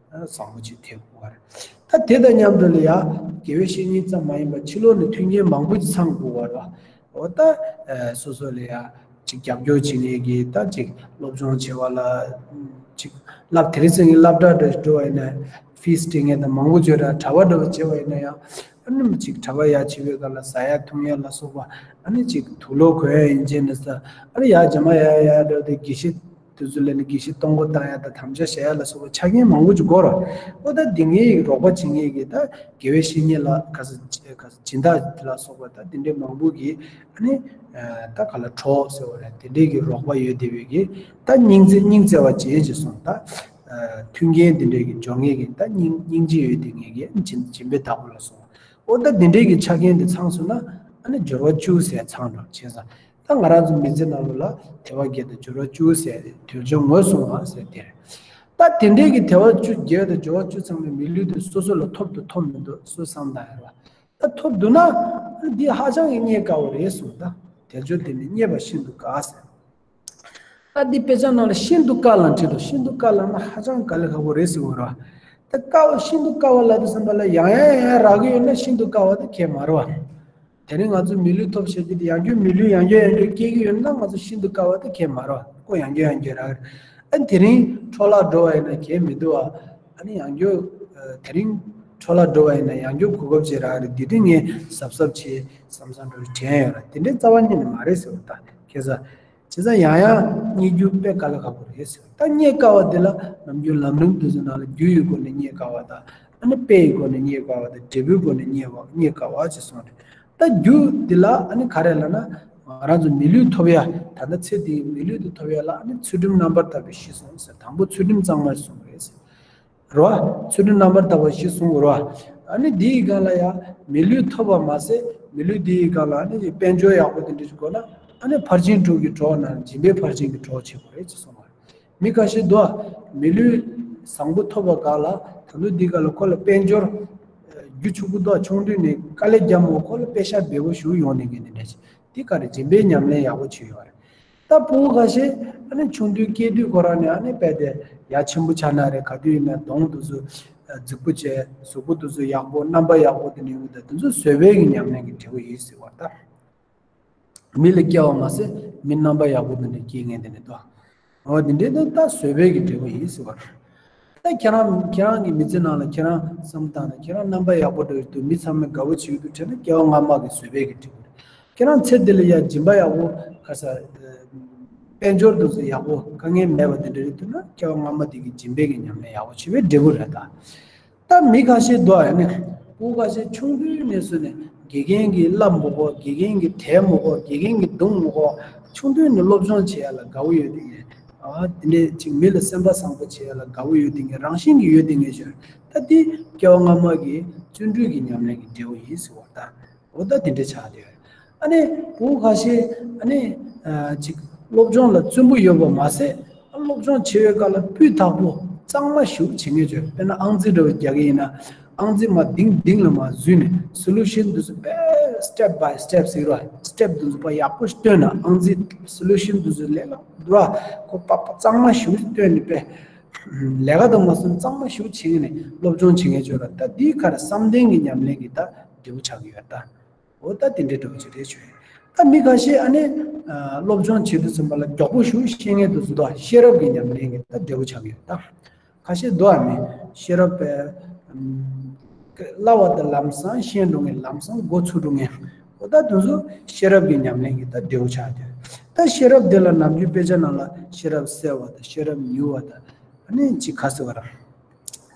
བཟང་པོ་ཅིག་ཐེབས་དགོས་པ་རེད། ད་དེ་དང་མཉམ་དུ་ལ་ཡ་དགེ་བའི་བཤེས་གཉེན་ཙམ་མ་ཡིན་པར་ཕྱི་ལོགས་ནས་མཐུན་རྐྱེན་མང་པོ་ཅིག་ཚང་དགོས་པ་རེད། འོ་ད་སོ་སོ་ལ་ཡ་ཅིག་རྒྱབ་སྐྱོར་བྱེད་མཁན་གྱི་ད་ཅིག་སློབ་སྦྱོང་བྱེད་པ་ལ་ཅིག་སློབ་དེ་རིང་སང་ཉིན་སློབ་གྲྭ་འདྲ་འགྲོ་བ་ཡིན་ན་ཕིས་སྤྲད་མཁན་དང་མང་པོ་ཅིག་ཡོད་ར། གྲྭ་པ་འདྲ་བ་བྱེད་པ་ཡིན་ན་ཡང་ཨ་ནི་ཅིག་གྲྭ་པ་ཡ་བྱེད་པའི་སྐབས་ལ་ཟ་ཡ་འཐུང་ཡ་ལ་སོགས་པ་ཨ་ནི་ཅིག་དུག་ལོག་གོན་ཡ་ཡིན་གཅིག་ནས་ཟ་ཨ་ནི་ཡ་རྗེས་མ་ཡ་ཡ་འདྲ་བ་དེ་དགེ་བཤེས། དུས་ཚོད་ལ་ནི་དགེ་བཤེས་གཏོང་སྒོ་བཏང་ཡ་དང་དམ་བཅའ་བཞག་ཡ་ལ་སོགས་པ་ཆ་རྐྱེན་མང་པོ་ཅིག་དགོས་ར། ཨོ་ད་འདི་ངའི་རོགས་པ་བྱེད་མཁན་གྱི་ད་དགེ་བའི་བཤེས་གཉེན་ལ་ག་ས་ག་ས་སྦྱིན་བདག་ལ་སོགས་པ་ད་དེ་འདྲའི་མང་པོ་གི་ཨ་ནི་ད་ག་ལ་གྲོགས་ཟེར་བ་རེད། དེ་འདྲའི་གི་རོགས་པ་ཡོད་བསྡད་པའི་གི་ད་སྙིང་རྗེ་སྙིང་བརྩེ་བ་ཅན་ཅིག་སོང་ད། མཐུན་རྐྱེན་དེ་འདྲའི་གི་འབྱོར་མཁན་གྱི་ད་སྙིང་སྙིང་རྗེ་ཡོད་བསྡད་མཁན་གྱི་སྦྱིན་སྦྱིན་པའི་བདག་པོ་ལ་སོགས། ཨོ་ད་དེ་འདྲའི་གི་ཆ་རྐྱེན་དེ་ཚང་སོང་ན་ཨ་ནི་སྦྱོར་བ་བཅུ་ཟེར་ཚང་འགྲོ་བྱས་ཙང་། ད་ང་རང་ཚོ་མི་ཚེ་ནང་ལོགས་ལ་དལ་བ་བརྒྱད་དང་སྦྱོར་བ་བཅུ་ཟེར་དལ་འབྱོར་ངོས་བཟུང་བ་ཟེར་དེ་རེད། ད་དེ་འདྲའི་གི་དལ་བ་བཅུ་བརྒྱད་དང་སྦྱོར་བ་བཅུ་ཚང་མའི་མི་ལུས་དེ་སོ་སོ་ལ་ཐོབ་འདུག་ཐོབ་མི་འདུག་སུ་བསམ་བཏང་ཡོད་རེད་བ། ད་ཐོབ་འདུག་ན་འདི་ཧ་ཅང་གི་རྙེད་དཀའ་བ་རེད་གསུངས། ད་དལ་འབྱོར་དེ་ནི་རྙེད་པ་ཤིན་ཏུ་དཀའ་ཟེར། ད་འདི་དཔེ་ཆ་ནང་ལ་ཤིན་ཏུ་དཀའ་ལ་བྲིས་འདུག་ཤིན་ཏུ་དཀའ་ལ་ན་ཧ་ཅང་དཀའ་ལས་ཁག་པོ་རེད་ཟེར་བ་རེད་བ། ད་དཀའ་བ་ཤིན་ཏུ་དཀའ་བ་ལབ་དུས་ཙམ་པ་ལ་ཡང་ཡང་ཡང་ཡང་རག་གི་ཡོད་ན་ཤིན་ཏུ་དཀའ་བ་དེ་གས་མ་རེད་བ། དེ་རིང་ང་ཚོ་མི་ལུས་ཐོབ་བྱས་ཀྱི་དེ་ཡང་བསྐྱར་མི་ལུས་ཡང་བསྐྱར་ཡང་བསྐྱར་སྐྱེ་གི་ཡོད་ན་ང་ཚོ་ཤིན་ཏུ་དཀའ་བ་དེ་གས་མ་རེད་བ། ཁོ་ཡང་བསྐྱར་ཡང་བསྐྱར་རག་གི་རེད། ཨ་དེ་རིང་འཕྲོ་བརླག་འགྲོ་བ་ཡིན་ན་གས་མི་འདུག་བ། ཨ་ནི་ཡང་བསྐྱར་དེ་རིང་འཕྲོ་བརླག་འགྲོ་བ་ཡིན་ན་ཡང་བསྐྱར་གོ་སྐབས་ཅིག་རག་གི་རེད། དེ་དུས་ངས་གཟབ་གཟབ་བྱེད་བསམ་བསམ་འགྲོ་དྲན་ཡོད་ར། དེ་འདྲའི་རྩ་བ་ཉིད་ནས་མ་རེད་ཟེར་བ་ད་ཁ་སང་། བྱས་ཙང་ཡང་ཡང་རྙེད་རྒྱུ་དཔེ་དཀའ་ལས་ཁག་པོ་རེད་ཟེར། ད་རྙེད་དཀའ་བ་དེ་ལ་ནམ་རྒྱུན་ལམ་རིམ་དེ་ཚོ་ནང་ལ་རྒྱུ་ཡི་སྒོ་ནས་རྙེད་དཀའ་བ་དང་། ཨ་ནི་དཔེ་ཡི་སྒོ་ནས་རྙེད་དཀའ་བ་དང་། འབྲས་བུའི་སྒོ་ནས་རྙེད་པ་རྙེད་དཀའ་བ་ཅེས་གསུངས་རེད། ད་རྒྱུ་འདི་ལ་ཨ་ནི་ག་རེ་ལབ་ན། ང་རང་ཚོ་མི་ལུས་ཐོབ་ཡ། ད་ལྟ་ཚེ་འདིའི་མི་ལུས་དེ་ཐོབ་ཡ་ལ་ཨ་ནི་ཚུལ་ཁྲིམས་རྣམ་པར་དག་པའི་གཞི་བཟུང་ཟེར། དང་པོ་ཚུལ་ཁྲིམས་གཙང་མ་གསུངས་རེད་ཟེར། རོ། ཚུལ་ཁྲིམས་རྣམ་པར་དག་པ་གཞི་བཟུང་དགོས་རོ། ཨ་ནི་འདིའི་སྒང་ལ་ཡང་མི་ལུས་ཐོབ་པ་མ་ཟད་མི་ལུས་འདིའི་སྒང་ལ་ཨ་ནི་དཔལ་འབྱོར་ཡག་པོ་དེ་འདྲ་ཞིག་དགོས་ན་ཨ་ནི་ཕར་ཕྱིན་དྲུག་གི་གྲོགས་ན་སྦྱིན་པའི་ཕར་ཕྱིན་གྱི་གྲོགས་བྱེད་དགོས་རེད་ཅེས་གསུངས་པ་རེད། མི་ཁ་ཤས་འདུག་མི་ལུས་བཟང་པོ་ཐོབ་པ་སྒང་ལ་ད་དུང་འདི་སྒང་ལ་ཁོ་ལ་དཔལ་འབྱོར་རྒྱུ་ཕྱུག་པོ་འདུག་ཆུང་དུས་ནས་དཀའ་ལས་རྒྱབ་མོ་ཁོ་ལ་པེ་ཤ་འབེལ་པོ་ཞིག་ཡོང་ནས་ངས་འདི་འདྲ་ཞིག་འདི་ག་རེ་སྦྱིན་པའི་ཉམས་ལེན་ཡག་པོ་བྱས་ཡོད་རེད། ད་ཕྲུ་གུ་ཁ་ཤས་ཨ་ནི་ཆུང་དུས་སྐྱེས་དུས་ཁོ་རང་ནས་ཨ་ནི་དཔེ་དེ་ཡ་ཆེན་པོ་ཆགས་ན་རེད། ག་དུས་ཡིན་ན་གདོང་དེ་ཚོ་རྫིག་པོ་བྱས། གཟུགས་པོ་དེ་ཚོ་ཡག་པོ་རྣམ་པ་ཡག་པོ་དེ་ནས་ཡོང་། ད་དེ་ཚོ་བཟོད་པའི་གི་ཉམས་ལེན་གྱི་འབྲས་བུ་ཡིན་ཟེར་བ་ད། མི་ལ་སྐྱེ་བ་མ་ཟད་མི་རྣམ་པ་ཡག་པོ་དེ་འདྲ་སྐྱེ་མཁན་དེ་ནས་ད། འོ་དེ་འདྲའི་ད་ད་བཟོད་པའི་གི་འབྲས་བུ་ཡིན་ཟེར་བ་རེད། ད་ཁྱེད་རང་ཁྱེད་རང་གི་མི་ཚེ་ནང་ལ་ཁྱེད་རང་བསམ་བཏང་ན་ཁྱེད་རང་རྣམ་པ་ཡག་པོ་འགྲོ་ཡི་འདུག་མི་ཚང་མས་དགའ་པོ་བྱེད་ཀྱི་འདུག་དྲན་ན་སྐྱེ་བ་སྔ་མ་གི་བཟོད་པའི་གི་འབྲས་བུ་རེད། ཁྱེད་རང་ཚེ་འདི་ལ་ཡ་སྦྱིན་པ་ཡག་པོ་ག་ས་དཔལ་འབྱོར་དེ་ཚོ་ཡག་པོ་དཀའ་ངལ་མེད་པ་དེ་འདྲ་རེད་འདུག་ན་སྐྱེ་བ་སྔ་མ་དེ་གི་སྦྱིན་པའི་གི་ཉམས་ལེན་ཡག་པོ་བྱས་པའི་འབྲས་བུ་རེད་ད། ད་མི་ཁ་ཤས་འདུག་ཨ་ནི། ཕྲུ་གུ་ཁ་ཤས་ཆུང་དུས་ནས་བཟུང་ནས་དགེ་རྒན་གྱི་བསླབ་མི་དགོས། དགེ་རྒན་གྱི་དེད་མི་དགོས། དགེ་རྒན་གྱི་རྡུང་མི་དགོས། ཆུང་དུས་ནས་སློབ་སྦྱོང་བྱེད་ཡ་ལ་དགའ་བོ་ཡོད་དེ་ངས། ཨ་དེ་འདྲས་ཅིག་མི་ལ་སེམས་པ་བཟང་པོ་བྱེད་ཡ་ལ་དགའ་བོ་ཡོད་དེ་ངས་རང་བཞིན་གྱིས་ཡོད་དེ་ངས་བྱོས། ད་དེ་སྐྱེ་བ་སྔ་མ་གི་བརྩོན་འགྲུས་ཀྱི་ཉམས་ལེན་གྱི་འབྲས་བུ་ཡིན་ཟེར་བ་ད། འོ་ད་དེ་འདྲ་ཆགས་བསྡད་ཡོད། ཨ་ནི་བུ་ཁ་ཤས་ཨ་ནི་ཨ་ཅིག་སློབ་སྦྱོང་ལ་བརྩོན་པོ་ཡོད་པ་མ་ཟད་ཨ་སློབ་སྦྱོང་བྱེད་པའི་སྐབས་ལ་སྤུས་དག་པོ་གཙང་མ་ཞིག་བྱེད་མཁན་བྱོས། དཔེར་ན་ཨང་རྩིས་འདྲ་བོ་རྒྱག་གི་ཡིན་ན་ཨང་རྩིས་མར་ལྡིང་ལྡིང་ལ་མར་འཛུལ་ནས་སོ་ལུ་ཤན་དེ་ཚོ་དཔེ་step by step ཟེར་རོ། step དེ་ཚོ་ཕར་ཡག་པོ་ཞིག་བཏོན་ན་ཨང་རྩིས་སོ་ལུ་ཤན་དེ་ཚོ་ལས་སླ་པོ་འདུག་ཨ། ཁོ་པག་པག་གཙང་མ་ཞིག་བཏོན་ནས་དཔེ་ལས་ཀ་དང་མ་སོང་གཙང་མ་ཞིག་བྱེད་མཁན་ནས་སློབ་སྦྱོང་བྱེད་མཁན་བྱོས་ར། ད་འདིའི་ཁར་བསམ་གཏན་གྱི་ཉམས་ལེན་གྱི་ད་འབྲས་བུ་ཆགས་ཀྱི་ཡོད་ད། འོ་ད་དེ་འདྲའི་འདྲ་བོ་ཅིག་རེད་བྱུང་། ད་མི་ཁ་ཤས་ཨ་ནི་ཨ་སློབ་སྦྱོང་བྱེད་དུས་ཙམ་པ་ལ་མགྱོགས་པོ་ཞིག་ཤེས་མཁན་དེ་ཚོ་དང་ཤེས་རབ་ཀྱི་ཉམས་ལེན་གྱི་ད་འབྲས་བུ་ཆགས་ཀྱི་ཡོད་ད། ཁ་ཤས་འདུག་ཨ་ནི་ཤེས་རབ་པའི་ཨམ་སླ་བ་དང་ལམ་སང་ཤེས་འགྲོ་མཁན་ལམ་སང་མགོ་ཚོས་འགྲོ་མཁན། འོ་ད་དེ་ཚོ་ཤེས་རབ་ཀྱི་ཉམས་ལེན་གྱི་ད་འབྲས་བུ་ཆགས་ཀྱི་ཡོད། ད་ཤེས་རབ་དེ་ལ་ནམ་རྒྱུན་དཔེ་ཆ་ནང་ལ་ཤེས་རབ་གསལ་བ་དང་ཤེས་རབ་མྱུར་བ་དང་ཨ་ནི་ཅིག་ཁ་གསལ་བ་རང་།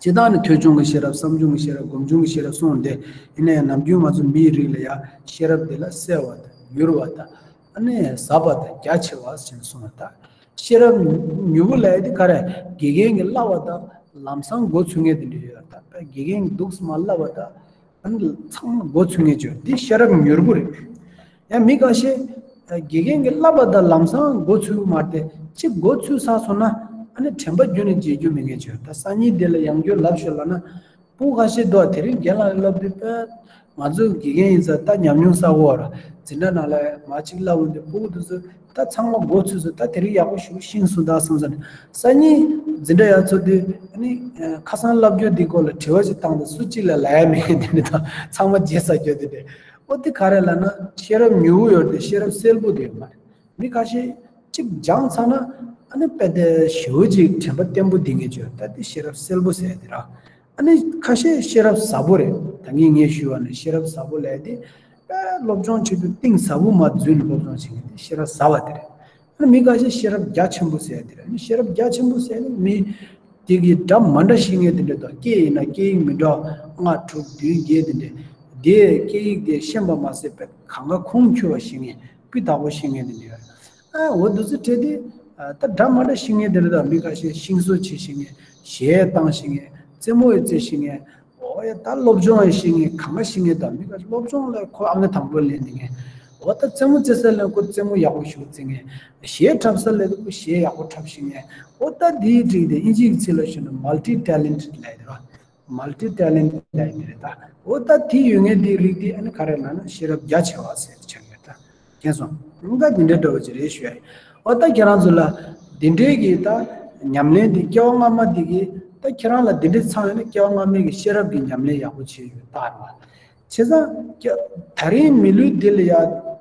སྤྱིར་བཏང་ནི་ཐོས་བྱུང་གི་ཤེས་རབ་བསམ་བྱུང་གི་ཤེས་རབ་སྒོམ་བྱུང་གི་ཤེས་རབ་གསུངས་ཏེ། ཡིན་ན་ཡང་ནམ་རྒྱུན་ང་ཚོ་མིའི་རིགས་ལ་ཡང་ཤེས་རབ་དེ་ལ་གསལ་བ་དང་མྱུར་བ་དང་ཨ་ནི་ཟབ་པ་དང་རྒྱ་ཆེ་བ་ཞེས་གསུངས་པ་དང་། ཤེས་རབ་མྱུར་པོ་ལབ་ཡ་དེ་ག་རེ། དགེ་རྒན་གྱིས་བསླབ་པ་དང་ལམ་སང་མགོ་ཚོས་མཁན་དེ་འདྲ་ཡོད་ད། དགེ་རྒན་གྱིས་འདུག་སེ་མར་བསླབ་པ་དང་། ཨ་ནི་ཚང་མ་མགོ་ཚོས་མཁན་བྱོས། འདི་ཤེས་རབ་མྱུར་པོ་རེད། ཡང་མི་ཁ་ཤས་དགེ་རྒན་གྱིས་བསླབ་པ་དང་ལམ་སང་མགོ་ཚོས་མ་རེད་དེ། གཅིག་མགོ་ཚོས་ཚར་སོང་ན་ཨ་ནི་དྲན་པ་རྒྱུན་ནས་བརྗེད་རྒྱུ་མེད་མཁན་བྱོས། ད་སང་ཉིན་དེ་ལ་ཡང་བསྐྱར་ལབ་ཤོག་ལབ་ན། ཕྲུ་གུ་ཁ་ཤས་འདུག་དེ་རིང་རྒན་ལགས་ལ་བསླབ་དུས་དཔེ་ང་ཚོ་དགེ་རྒན་ཡིན་ཙང་ད་ཉམས་མྱོང་གསར་པ་ར། འཛིན་གྲྭ་ནང་ལ་མར་གཅིག་བསླབ་འོང་དུས་ཕྲུ་གུ་དེ་ཚོ་ད་ཚང་མ་མགོ་ཚོས་སོང་། ད་དེ་རིང་ཡག་པོ་ཞེ་པོ་ཤེས་སོང་ད་བསམ་སོང་། སང་ཉིན་འཛིན་གྲྭ་ཡར་ཚུགས་དུས་ཨ་ནི་ཁ་སང་བསླབ་རྒྱུ་འདིའི་སྐོར་ལ་དྲི་བ་ཞིག་བཏང་དུས་སུ་གཅིག་ལ་ལབ་ཡ་མེད་མཁན་དེ་འདྲ་དང་ཚང་མ་བརྗེད་ཚར་རྒྱུ་དེ་འདྲ། ཨོ་དེ་ག་རེ་ལབ་ན་ཤེས་རབ་མྱུར་པོ་ཡོད་རེད་དེ་ཤེས་རབ་གསལ་པོ་དེ་ཡོད་མ་རེད། མི་ཁ་ཤས་གཅིག་སྦྱངས་ཚར་ན་ཨ་ནི་དཔེ་དེ་ཞེ་པོ་ཅིག་དྲན་པ་བརྟན་པོ་ལྡན་མཁན་བྱོས། ད་དེ་ཤེས་རབ་གསལ་པོ་ཟེར་དེ་ར། ཨ་ནི་ཁ་ཤས་ཤེས་རབ་ཟབ་པོ་རེད། ད་ངས་ངས་ཞུས་པ་ནི་ཤེས་རབ་ཟབ་པོ་ལབ་དེ་དཔེ་སློབ་སྦྱོང་བྱེད་དུས་གཏིང་ཟབ་པོ་མར་འཛུལ་ནས་སློབ་སྦྱོང་བྱེད་མཁན་དེ་ཤེས་རབ་ཟབ་པ་དེ་རེད། མི་ཁ་ཤས་ཤེས་རབ་རྒྱ་ཆེན་པོ་ཟེར་ཡ་དེ་རེད། ཤེས་རབ་རྒྱ་ཆེན་པོ་ཟེར་ནི་མི་དེ་གི་སྒྲ་མ་འདྲ་ཤེས་མཁན་དེ་འདྲ་དང་། སྐད་ཡིན་ན་སྐད་ཡིག་མི་འདྲ་ལྔ་དྲུག་བདུན་བརྒྱད་དེ་འདྲ། དེའི་སྐད་ཡིག་དེ་ཤེས་པ་མ་ཟད་པའི་གང་ག་ཁུངས་འཁྱོལ་བ་ཤེས་མཁན། སྤུས་དག་པོ་ཤེས་མཁན་དེ་འདྲ་ཡོད། ཨ་འོ་དེ་ཚོ་བྲིས་ཏེ། ཨ་ད་སྒྲ་མ་འདྲ་ཤེས་མཁན་དེ་འདྲ་དང་། མི་ཁ་ཤས་ཤིང་བཟོ་བྱེད་ཤེས་མཁན། གཞས་བཏང་ཤེས་མཁན། རྩེད་མོ་ཡི་རྩེ་ཤེས་མཁན། འོ་ཡ། ད་སློབ་སྦྱོང་ཡང་ཤེས་མཁན། གང་ག་ཤེས་མཁན་དང་། མི་ཁ་ཤས་སློབ་སྦྱོང་ལ་ཁོ་ཨང་ཀི་དང་པོ་ལེན་ནི་མཁན། འོ་ད་རྩེད་མོ་རྩེ་ས་ལ་ཁོ་རྩེད་མོ་ཡག་པོ་ཞིག་རྩེ་མཁན། གཞས་འཁྲབ་ས་ལ་ཁོ་གཞས་ཡག་པོ་འཁྲབ་ཤེས་མཁན། འོ་ད་དེའི་རིགས་དེ་ཨིན་ཇིའི་ཚིག་ལ་ཞུས་ན་མལ་ཊི་ཊེ་ལེན་ཊེཌ་ལབ་ཡོད་རེད་པ། མལ་ཊི་ཊེ་ལེན་ཊེཌ་ལབ་ཡོད་རེད་ད། འོ་ད་དེ་ཡོད་མཁན་དེའི་རིགས་དེ་ཨ་ནི་ག་རེ་ལབ་ན་ཤེས་རབ་རྒྱ་ཆེ་བ་ཟེར་ཆགས་ཡོད་ད། མཁྱེན་སོང་། ད་འདི་འདྲའི་འདྲ་བོ་ཅིག་རེད་ཞུ་ཡ་ཡིན། འོ་ད་ཁྱེད་རང་ཚོ་ལ་འདི་འདྲའི་གི་ད་ཉམས་ལེན་འདི། སྐྱེ་བ་སྔ་མ་འདི་གི་ད་ཁྱེད་རང་ལ་འདི་འདྲའི་ཚང་ཡོད་ན། སྐྱེ་བ་སྔ་མའི་གི་ཤེས་རབ་ཀྱི་ཉམས་ལེན་ཡག་པོ་བྱས་ཡོད་ད་རེད་བ། བྱས་ཙང་ད་རིང་མི་ལུས་འདི་ལ་ཡ་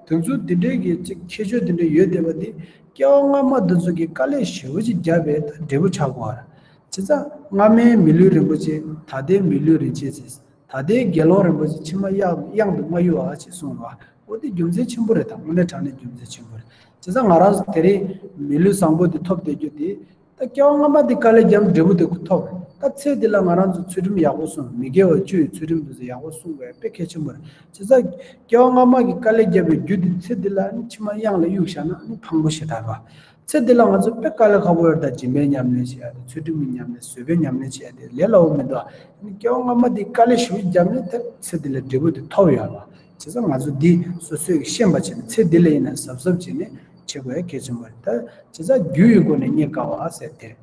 དུས་ཚོད་འདི་འདྲའི་གི་ཅིག་ཁྱད་ཆོས་འདི་འདྲ་ཡོད་བསྡད་པ་འདི། སྐྱེ་བ་སྔ་མ་འདི་ཚོ་གི་དཀའ་ལས་ཞེ་པོ་ཅིག་བརྒྱབ་པའི་ད་འབྲས་བུ་ཆགས་དགོས་པ་རེད། བྱས་ཙང་སྔ་མའི་མི་ལུས་རིན་པོ་ཆེ། ད་ལྟའི་མི་ལུས་རིན་ཆེན་ཟེར། ད་ལྟའི་དགེ་སློང་རིན་པོ་ཆེ་ཕྱི་མ་གཡང་གཡང་དུ་མ་གཡུག་པ་ཞེས་གསུངས་རེད་བ། འོ་དེ་རྒྱུ་མཚན་ཆེན་པོ་རེད་ད། དངོས་གནས་དྲང་གནས་རྒྱུ་མཚན་ཆེན་པོ་རེད། བྱས་ཙང་ང་རང་ཚོ་དེ་རིང་མི་ལུས་བཟང་པོ་འདི་ཐོབ་བསྡད་རྒྱུ་དེ། ད་སྐྱེ་བ་སྔ་མ་འདི་དཀའ་ལས་བརྒྱབ་འབྲས་བུ་དེ་ཁོ་ཐོབ་རེད། ད་ཚེ་འདི་ལ་ང་རང་ཚོ་ཚུལ་ཁྲིམས་ཡག་པོ་སྲུང་། མི་དགེ་བ་བཅུ་ཡི་ཚུལ་ཁྲིམས་འདི་ཚོ་ཡག་པོ་སྲུང་དགོས་དཔེ་གལ་ཆེན་པོ་རེད། བྱས་ཙང་སྐྱེ་བ་སྔ་མ་གི་དཀའ་ལས་བརྒྱབ་པའི་རྒྱུ་དེ་ཚེ་འདི་ལ་ཨ་ནི་ཕྱི་མ་གཡང་ལ་གཡུག་བཞག་ན་ཨ་ནི་ཕངས་པོ་ཞེ་དྲག་རེད་བ། ཚེ་འདི་ལ་ང་ཚོ་དཔེ་དཀའ་ལས་ཁག་པོ་ཡོད་རེད་ད། སྦྱིན་པའི་ཉམས་ལེན་བྱེད་ཡ་དེ། ཚུལ་ཁྲིམས་ཀྱི་ཉམས་ལེན། བཟོད་པའི་ཉམས་ལེན་བྱེད་ཡ་དེ་ལས་སླ་པོ་མི་འདུག་ཨ་ནི་སྐྱེ་བ་སྔ་མ་འདི་དཀའ་ལས་ཞེ་པོ་བརྒྱབ་ནས་ད་ཚེ་འདི་ལ་འབྲས་བུ་དེ་ཐོབ་ཡོད་རེད་བ། བྱས་ཙང་ང་ཚོ་འདི་སོ་སོས་ཤེས་པ་བྱས་ནས་ཚེ་འདི་ལ་ཡིན་ན་གཟབ་གཟབ་བྱས་ནས་བྱེད་དགོས་ཡ་གལ་ཆེན་པོ་རེད་ད། བྱས་ཙང་རྒྱུ་ཡི་སྒོ་ནས་རྙེད་དཀའ་བ་ཟེར་དེ་རེད།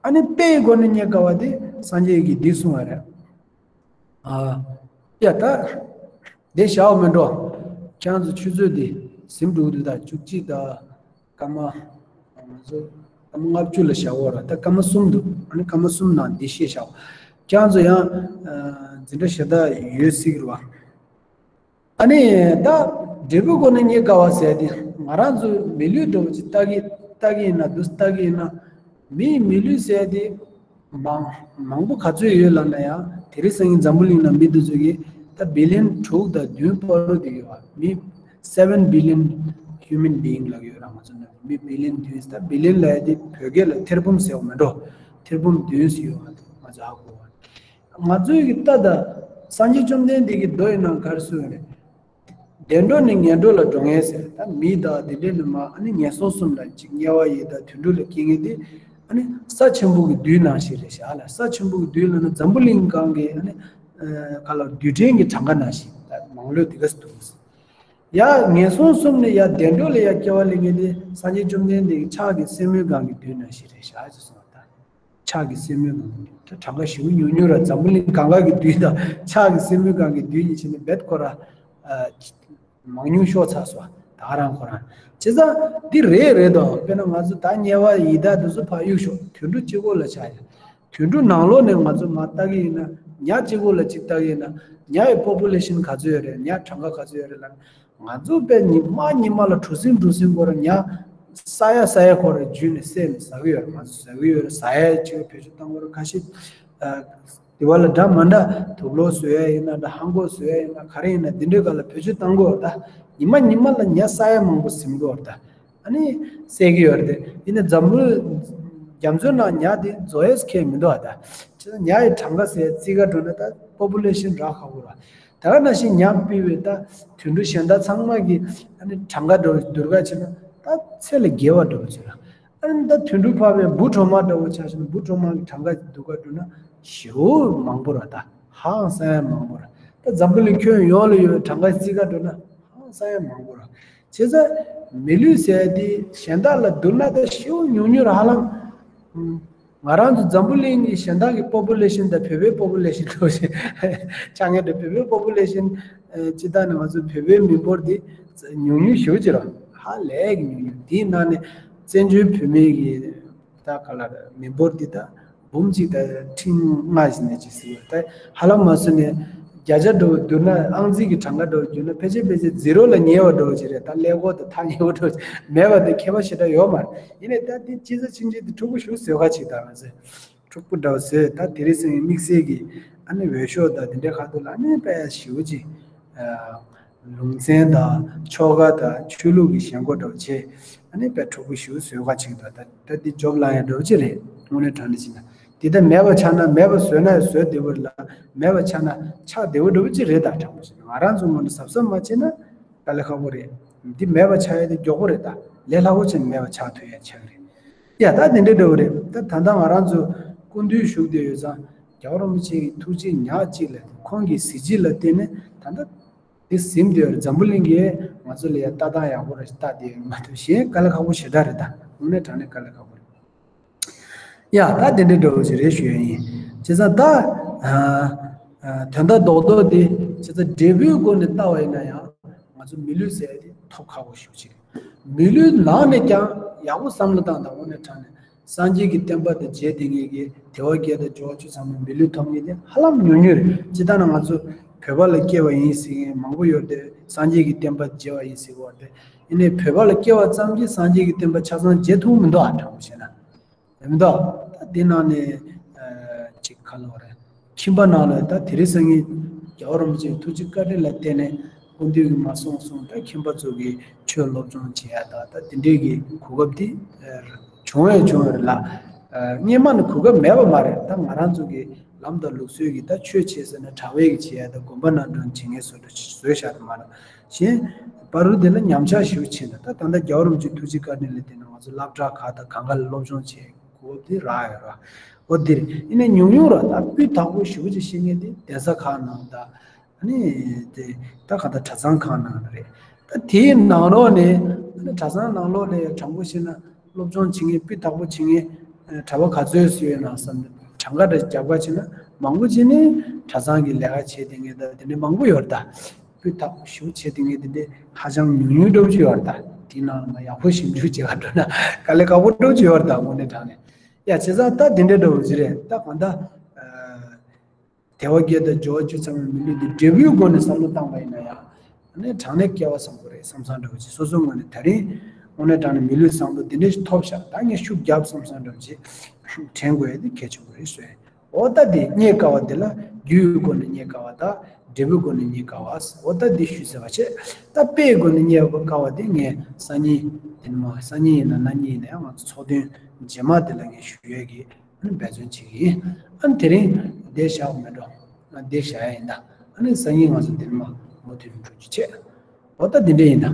ཨ་ནི་དཔེ་ཡི་སྒོ་ནས་རྙེད་དཀའ་བ་དེ་སངས་རྒྱས་ཀྱིས་འདི་གསུངས་པ་རེད། ཨ། ཡ་ད། དེ་བཞག་མི་འགྲོ། ཁྱེད་རང་ཚོ་ཆུ་ཚོད་འདི་ཟིན་འགྲོ་གི་འདུག་ད་བཅུ་གཅིག་དང་སྐར་མ། ང་ཚོ་སྐར་མ་ལྔ་བཅུ་ལ་བཞག་འོ་ར། ད་སྐར་མ་གསུམ་འདུག་ཨ་ནི་སྐར་མ་གསུམ་ནང་འདི་བཤད་བཞག་ཁྱེད་རང་ཚོ་ཡང་འཛིན་གྲྭ་གཞན་དག་ཡོད་སྲིད་ཀྱི་རེད་བ། ཨ་ནི་ད་འབྲས་བུའི་སྒོ་ནས་རྙེད་དཀའ་བ་ཟེར་དེ། ང་རང་ཚོའི་མི་ལུས་འདྲ་བོ་ཅིག་ལྟ་གི་ལྟ་གི་ཡིན་ན། འདུག་ལྟ་གི་ཡིན་ན། མིའི་མི་ལུས་ཟེར་དེ་མང་མང་པོ་ག་ཚོད་ཡོད་ལབ་ན་ཡང་། དེ་རིང་སང་ཉིན་འཛམ་བུ་གླིང་ན་མི་འདི་ཚོ་གི་ད་བི་ལི་ཡན་དྲུག་དང་བདུན་བར་དུ་ཡོད་པ། མི་seven billion human being ལབ་ཡོད་ར། ང་ཚོ་ནང་མི་བི་ལི་ཡན་བདུན། ད་བི་ལི་ཡན་ལབ་ཡ་དེ་བོད་སྐད་ལ་ཐེར་འབུམ་ཟེར་བ་མེད་འགྲོ། ཐེར་འབུམ་བདུན་ཡོད་པ་ང་ཚོ་ཧ་གོ་བ། ང་ཚོའི་གི་ལྟ་ད། སངས་རྒྱས་བཅོམ་ལྡན་འདས་ཀྱི་མདོ་ཡི་ནང་ག་རེ་གསུངས་ཡོད་རེད། བདེ་འགྲོ་ནས་ངན་འགྲོ་ལ་འགྲོ་མཁན་ཟེར། ད་མི་དང་དེ་འདྲའི་ནི་མ། ཨ་ནི་ངན་སོང་གསུམ་ལ་ཅིག་དམྱལ་བ་ཡི་དྭགས་དུད་འགྲོ་ལ་སྐྱེ་མཁན་དེ། ཨ་ནི་ས་ཆེན་པོ་གི་རྡུལ་ནང་བཞིན་རེད་ཤག་ལ། ས་ཆེན་པོ་གི་རྡུལ་ལ་ནི་འཛམ་བུ་གླིང་སྒང་གི་ཨ་ནི་ག་ལ་རྡུལ་ཕྲན་གྱི་གྲངས་ཀ་ནང་བཞིན། ད་མང་ལོས་དེ་ག་ཙམ་འདུག་ཡ་ངན་སོང་གསུམ་ནས་ཡ་བདེ་འགྲོ་ལ་ཡ་སྐྱེ་བ་ལེན་མཁན་དེ་སངས་རྒྱས་བཅོམ་ལྡན་འདས་ཀྱི་ཕྱག་གི་སེན་མོའི་སྒང་གི་རྡུལ་ནང་བཞིན་རེད་ཤག་ཅེས་གསུངས་པ་དང་། ཕྱག་གི་སེན་མོའི་སྒང་གི་རྡུལ། ད་གྲངས་ཀ་ཞེ་པོ་ཉུང་ཉུང་ར། འཛམ་བུ་གླིང་གང་ག་གི་རྡུལ་དང་ཕྱག་གི་སེན་མོའི་སྒང་གི་རྡུལ་གཉིས་བྱས་ནས་རྦད་ཁོ་ར་མང་ཉུང་ཤོར་ཚར་སོང་། ད་ག་རང་ཁོ་རང་། བྱས་ཙང་འདི་རེད་རེད་དོ། དཔེར་ན་ང་ཚོ་ད་དམྱལ་བ་ཡི་དྭགས་འདི་ཚོ་ཕར་གཡུག་ཞོག་དུད་འགྲོ་གཅིག་པོ་ལ་ཆགས་ཡ། དུད་འགྲོ་ནང་ལོགས་ནས་ང་ཚོ་མར་ལྟ་གི་ཡིན་ན། ཉ་གཅིག་པོ་ལ་གཅིག་ལྟ་གི་ཡིན་ན། ཉ་ཡི་པོ་པུ་ལེ་ཤན་ག་ཚོད་ཡོད་རེད། ཉ་གྲངས་ཀ་ག་ཚོད་ཡོད་རེད་ལབ་ན། ང་ཚོ་དཔེ་ཉི་མ་ཉི་མ་ལ་གྲུ་གཟིངས་གྲུ་གཟིངས་སྐོར་ཉ་ས་ཡ་ས་ཡ་སྐོར་ར་འཇུས་ནས་བསད་ནས་ཟ་གི་ཡོད་རེད། ང་ཚོ་ཟ་གི་ཡོད་རེད། ཟ་ཡ་ཅིག་བེད་སྤྱོད་བཏང་གི་ཡོད་རེད། ཁ་ཤས་དེ་བ་ལ་འདྲ་མ་འདྲ་དུག་སློག་བཟོ་ཡ་ཡིན་ན་འདྲ། ཧང་གོ་བཟོ་ཡ་ཡིན་ན། ག་རེ་ཡིན་ན་འདི་འདྲའི་སྒང་ལ་བེད་སྤྱོད་བཏང་གི་ཡོད་རེད་ད། ཉི་མ་ཉི་མ་ལ་ཉ་ས་ཡ་མང་པོ་ཟིན་གི་ཡོད་རེད་ད། ཨ་ནི་བསད་ཀྱི་ཡོད་རེད་དེ། ཡིན་ནའི་འཛམ་བུ་རྒྱ་མཚོའི་ནང་ཉ་དེ་རྫོགས་ཡས་ཁེལ་མི་འདུག་ཨ་ད། ཅི་ཉ་ཡི་གྲངས་ཀ་ཟེར་རྩིས་ཀ་འགྲོ་ན་ད་པོ་པུ་ལེ་ཤན་རག་ཁག་པོ་ར། ད་ག་ནང་བཞིན་ཉ་ཕུད་པའི་ད་དུད་འགྲོ་གཞན་དག་ཚང་མ་གི་ཨ་ནི་གྲངས་ཀ་འགྲོ་བསྡུར་ག་བྱས་ན་ད་ཚད་ལས་བརྒལ་བ་འགྲོ་བྱས་ར། ཨ་ནི་ད་དུད་འགྲོ་ཕབ་པའི་འབུ་གྲོག་མ་འདྲ་བོ་ཆ་བཞག་ན་འབུ་གྲོག་མ་གི་གྲངས་ཀ་བསྡུར་ག་འགྲོ་ན་ཞེ་པོ་མང་པོ་ར། ད་ཧང་སང་ཡ་མང་པོ་ར། ད་འཛམ་བུ་གླིང་ཁྱོན་ཡོངས་ལ་ཡོད་པའི་གྲངས་ཀ་རྩིས་ཀ་འགྲོ་ན་ཧང་སང་ཡ་མང་པོ་ར། བྱས་ཙང་མི་ལུས་ཟེར་དེ་གཞན་དག་ལ་བསྡུར་ན་ད་ཞེ་པོ་ཉུང་ཉུང་ར། ཧ་ལམ་ང་རང་ཚོ་འཛམ་བུ་གླིང་གི་གཞན་དག་གི་པོ་པུ་ལེ་ཤན་དང་བོད་པའི་པོ་པུ་ལེ་ཤན་འདྲ་བོ་ཞིག་ཆགས་ངེས་འདུག་བོད་པའི་པོ་པུ་ལེ་ཤན་སྤྱིར་བཏང་ནས་ང་ཚོ་བོད་པའི་མི་འབོར་འདི་ཉུང་ཉུང་ཞེ་པོ་ཅིག་ར། ཧ་ལས་ཀྱི་ཉུང་ཉུང་། དེའི་ནང་ནས་བཙན་བྱོལ་བོད་མི་གི་ད་ག་ལ་ར་མི་འབོར་འདི་ད་འབུམ་གཅིག་དང་ཁྲི་ལྔ་ཞིག་ནས་ཅིག་ཟེར་བ། ད་ཧ་ལམ་མ་སོང་ནས་བརྒྱ་ཆ་འདྲ་བོ་བསྡུར་ན། ཨང་རྩིས་ཀྱི་གྲངས་ཀ་འདྲ་བོ་བསྡུར་ན་ཕལ་ཆེར་ཕལ་ཆེར་ཛི་རོ་ལ་ཉེ་བ་འདྲ་བོ་ཅིག་རེད། ད་ཀླད་ཀོར་དང་ཐག་ཉེ་བོ་འདྲ་བོ་ཅིག་མེད་པ་དེ་ཁྱད་པར་ཞེ་དྲག་ཡོད་མ་རེད། ཡིན་ནའི་ད་དེ་སྤྱི་ཚོགས་ཆིང་ཆིང་དེ་ཕྲུ་གུ་ཞིག་བཟོས་ཁ་ཅིག་ད་ང་ཚོས་ཕྲུ་གུ་འདྲ་བོ་བཟོས། ད་དེ་རིང་སང་ཉིན་དམིགས་བསལ་གྱི་ཨ་ནི་འོས་ཤོག་དང་དེ་འདྲའི་ཁ་ཐུག་ལ་ཨ་ནི་དཔེ་ཞེ་པོ་ཅིག་ལུང་ཚན་དང་ཆོལ་ཁ་དང་ཆོས་ལུགས་ཀྱི་ཞེན་ཁོག་འདྲ་བོ་བྱས། ཨ་ནི་དཔེ་འཁྲུག་པོ་ཞེ་པོ་བཟོས་ཁ་ཅིག་འདུག་ད་ད་འདི་ཇོབ་ལ་ཡང་འགྲོ་གི་རེད། དངོས་གནས་དྲང་གནས་བྱས་ན་འདི་ད་མེད་པ་ཆགས་ན་མེད་པ་བཟོས་ན་བཟོས་བདེ་པོ་རེད་ལ། མེད་པ་ཆགས་ན་ཆགས་བདེ་པོ་འགྲོ་གི་རེད། ད་དྲང་པོ་བྱས་ན་ང་རང་ཚོ་ངོས་ནས་གཟབ་གཟབ་མ་བྱས་ན་དཀའ་ལས་ཁག་པོ་རེད། འདི་མེད་པ་ཆགས་ཡ་དེ་མགྱོགས་པོ་རེད། ད་ལས་སླ་པོ་བྱས་ནས་མེད་པ་ཆགས་ཐུབ་ཡ་ཆགས་ཀྱི་རེད། ཡ་ད་དེ་འདྲ་འདྲ་བོ་རེད། ད་ད་ལྟ་ང་རང་ཚོ་སྐུ་མདུན་བཞུགས་བསྡད་ཡོད་ཙང་རྒྱལ་བ་རིན་པོ་ཆེ་གི་ཐུགས་རྗེ་ཉག་གཅིག་ལ་ཁོང་གི་གཟི་བརྗིད་ལ་བརྟེན་ནས་ད་ལྟ་དེ་ཟིན་བསྡད་ཡོད་རེད། འཛམ་བུ་གླིང་གིས་ང་ཚོ་ལ་ཡ་ལྟ་སྟངས་ཡག་པོ་རེད་ལྟ་བསྡད་ཡོད་མ་གཏོགས་གཞན་དཀའ་ལས་ཁག་པོ་ཞེ་དྲག་རེད། ད་དངོས་གནས་དྲང་གནས་དཀའ་ལས་ཁག་པོ་རེད། ཡ་ད་དེ་འདྲའི་འདྲ་བོ་ཞིག་རེད་ཞུ་ཡ་ཡིན། བྱས་ཙང་ད་ཨ་ཨ་དོན་དག་རྡོག་རྡོག་དེ་བྱས་ཙང་འབྲས་བུའི་སྒོ་ནས་ལྟ་བ་ཡིན་ན་ཡང་ང་ཚོ་མི་ལུས་ཟེར་ཡ་དེ་ཐོབ་ཁག་པོ་ཞེ་པོ་ཅིག་རེད། མི་ལུས་ནང་ནས་ཀྱང་ཡག་པོ་བསམ་བློ་བཏང་དང་། དངོས་གནས་དྲང་གནས་སངས་རྒྱས་ཀྱི་བསྟན་པ་དེ་རྗེས་དེད་མཁན་གྱི་དལ་བ་བརྒྱད་དང་འབྱོར་བ་བཅུ་ཚང་མའི་མི་ལུས་ཐོབ་མཁན་དེ་ཧ་ལམ་ཉུང་ཉུང་རེད། སྤྱིར་བཏང་ན་ང་ཚོ་བོད་པ་ལ་སྐྱེ་བ་ཡིན་ཟེར་མཁན་མང་པོ་ཡོད་དེ། སངས་རྒྱས་ཀྱི་བསྟན་པ་མཇལ་བ་ཡིན་ཟེར་གྱི་ཡོད་དེ། ཡིན་ནའི་བོད་པ་ལ་སྐྱེ་བ་ཙམ་གྱིས་སངས་རྒྱས་ཀྱི་བསྟན་པ་ཆ་ཚང་མཇལ་ཐུབ་མི་འདུག་ཨ་དྲང་པོ་བཤད་ན། མི་འདུག་ད་དེ་ནང་ནས་ཨ་ཅིག་ག་ལབ་དགོས་རེད། ཁྱིམ་པ་ནང་ལ་ད་དེ་རིང་སང་ཉིན་རྒྱལ་བ་རིན་པོ་ཆེའི་ཐུགས་རྗེ་བཀའ་དྲིན་ལ་བརྟེན་ནས་སྐུ་མདུན་གྱིས་མ་གསུངས་གསུངས་ད་ཁྱིམ་པ་ཚོ་གིས་ཆོས་སློབ་སྦྱོང་བྱེད་ཡ་ད་ད་དེ་འདྲའི་གི་གོ་སྐབས་དེ་ཨ་བྱུང་བས་བྱུང་བས་རེད་ལ། ཨ་སྔོན་མ་ནས་གོ་སྐབས་མེད་པ་མ་རེད། ད་ང་རང་ཚོ་གི་ལམ་དང་ལུགས་སྲོལ་གྱི་ད་ཆོས་བྱེད་ཟེར་ན་གྲྭ་པའི་གི་བྱེད་ཡ་ད་དགོན་པ་ནང་འགྲོ་བྱེད་མཁན་བཟོ་འདྲ་བཟོས་བཞག་ད་མ་རེད། གཞན་བར་དུ་དེ་ལ་ཉམས་ཆག་ཞེ་པོ་ཕྱིན་ད། ད་ད་ལྟ་རྒྱལ་བ་རིན་པོ་ཆེའི་ཐུགས་རྗེ་བཀའ་དྲིན་ལ་བརྟེན་ནས་ང་ཚོ་སློབ་གྲྭ་ཁག་དང་གང་ག་ལ་སློབ་སྦྱོང་བྱེད་གོ་སྐབས་དེ་རག་ཡོད་ར། འོ་དེ་རེད། ཡིན་ནའི་ཉུང་ཉུང་ར་ད་སྤུས་དག་པོ་ཞེ་པོ་ཅིག་ཤེས་མཁན་དེ་གདན་ས་ཁག་ནང་ད། ཨ་ནི་དེ་ད་ག་ད་གྲྭ་ཚང་ཁག་ནང་ལ་རེད། ད་དེའི་ནང་ལོགས་ནས་ཨ་ནི་གྲྭ་ཚང་ནང་ལོགས་ལ་ཡང་དྲང་པོ་བཤད་ན་སློབ་སྦྱོང་བྱེད་མཁན་སྤུས་དག་པོ་བྱེད་མཁན་གྲྭ་པ་ག་ཚོད་སུ་ཡོད་ན་བསམ། གྲངས་ཀ་འདྲ་རྒྱབ་ཁ་བྱས་ན་མང་པོ་ཅིག་ནི་གྲྭ་ཚང་གི་ལས་ཀ་བྱེད་བསྡད་མཁན་ད་དེ་འདྲ་མང་པོ་ཡོད་རེད། ད་སྤུས་དག་པོ་ཞེ་པོ་བྱེད་བསྡད་མཁན་དེ་འདྲ་ཧ་ཅང་ཉུང་ཉུང་འདྲ་པོ་ཅིག་ཡོད་རེད། ད་དེའི་ནང་ལ་མ་ཡག་པོ་ཞིབ་འཇུག་བྱེད་ག་འགྲོ་ན་དཀའ་ལས་ཁག་པོ་འདྲ་པོ་ཅིག་ཡོད་རེད། ད་དངོས་གནས་དྲང་གནས། ཡ་བྱས་ཙང་ད་དེ་འདྲ་འདྲ་པོ་ཅིག་རེད། ད་གང་ལྟར་ཨ། དལ་བ་བརྒྱད་དང་འབྱོར་བ་བཅུ་ཚང་བའི་མི་ལུས་འདི་འབྲས་བུའི་སྒོ་ནས་བསམ་བློ་བཏང་བ་ཡིན་ན་ཡང་། ཨ་ནི་དྲང་གནས་སྐལ་བ་བཟང་པོ་རེད་བསམ་བསམ་འདྲ་པོ་ཅིག་སོ་སོའི་ངོས་ནས་ད་རིང་དངོས་གནས་དྲང་གནས་མི་ལུས་བཟང་པོ་འདི་འདྲ་ཞིག་ཐོབ་ཤག་ད་ངས་ཤུགས་རྒྱབ་བསམ་བསམ་འདྲ་པོ་ཅིག་དྲན་དགོས་ཡ་འདི་གལ་ཆེན་པོ་རེད་ཟེར། འོ་ད་འདི་རྙེད་དཀའ་བ་འདི་ལ་རྒྱུའི་སྒོ་ནས་རྙེད་དཀའ་བ་དང་འབྲས་བུའི་སྒོ་ནས་རྙེད་དཀའ་བ། འོ་ད་འདི་ཞུས་ཟེར་བ་བྱས། ད་དཔེའི་སྒོ་ནས་རྙེད་དཀའ་བ་འདི་ངས་སང་ཉིན་འདི་ནས་མ་སང་ཉིན་ཡིན་ན་གནངས་ཉིན་ཡིན་ན་ཡང་ང་ཚོ་ཚོགས་ཐུན་རྗེས་མ་འདི་ལ་ངས་ཞུ་ཡས་ཀྱི། ཨ་ནི་འབད་བརྩོན་བྱེད་ཀྱི་ཡིན། ཨ་ནི་དེ་རིང་འདིར་བཞག་མེད་འགྲོ། ཨ་འདིར་བཞག་ཡ་ཡིན་ད། ཨ་ནི་སང་ཉིན་ང་ཚོ་འདིར་མ་མུ་མཐུད་འགྲོ་རྒྱུ་བྱེད། འོ་ད་འདི་འདྲ་ཡིན་ད།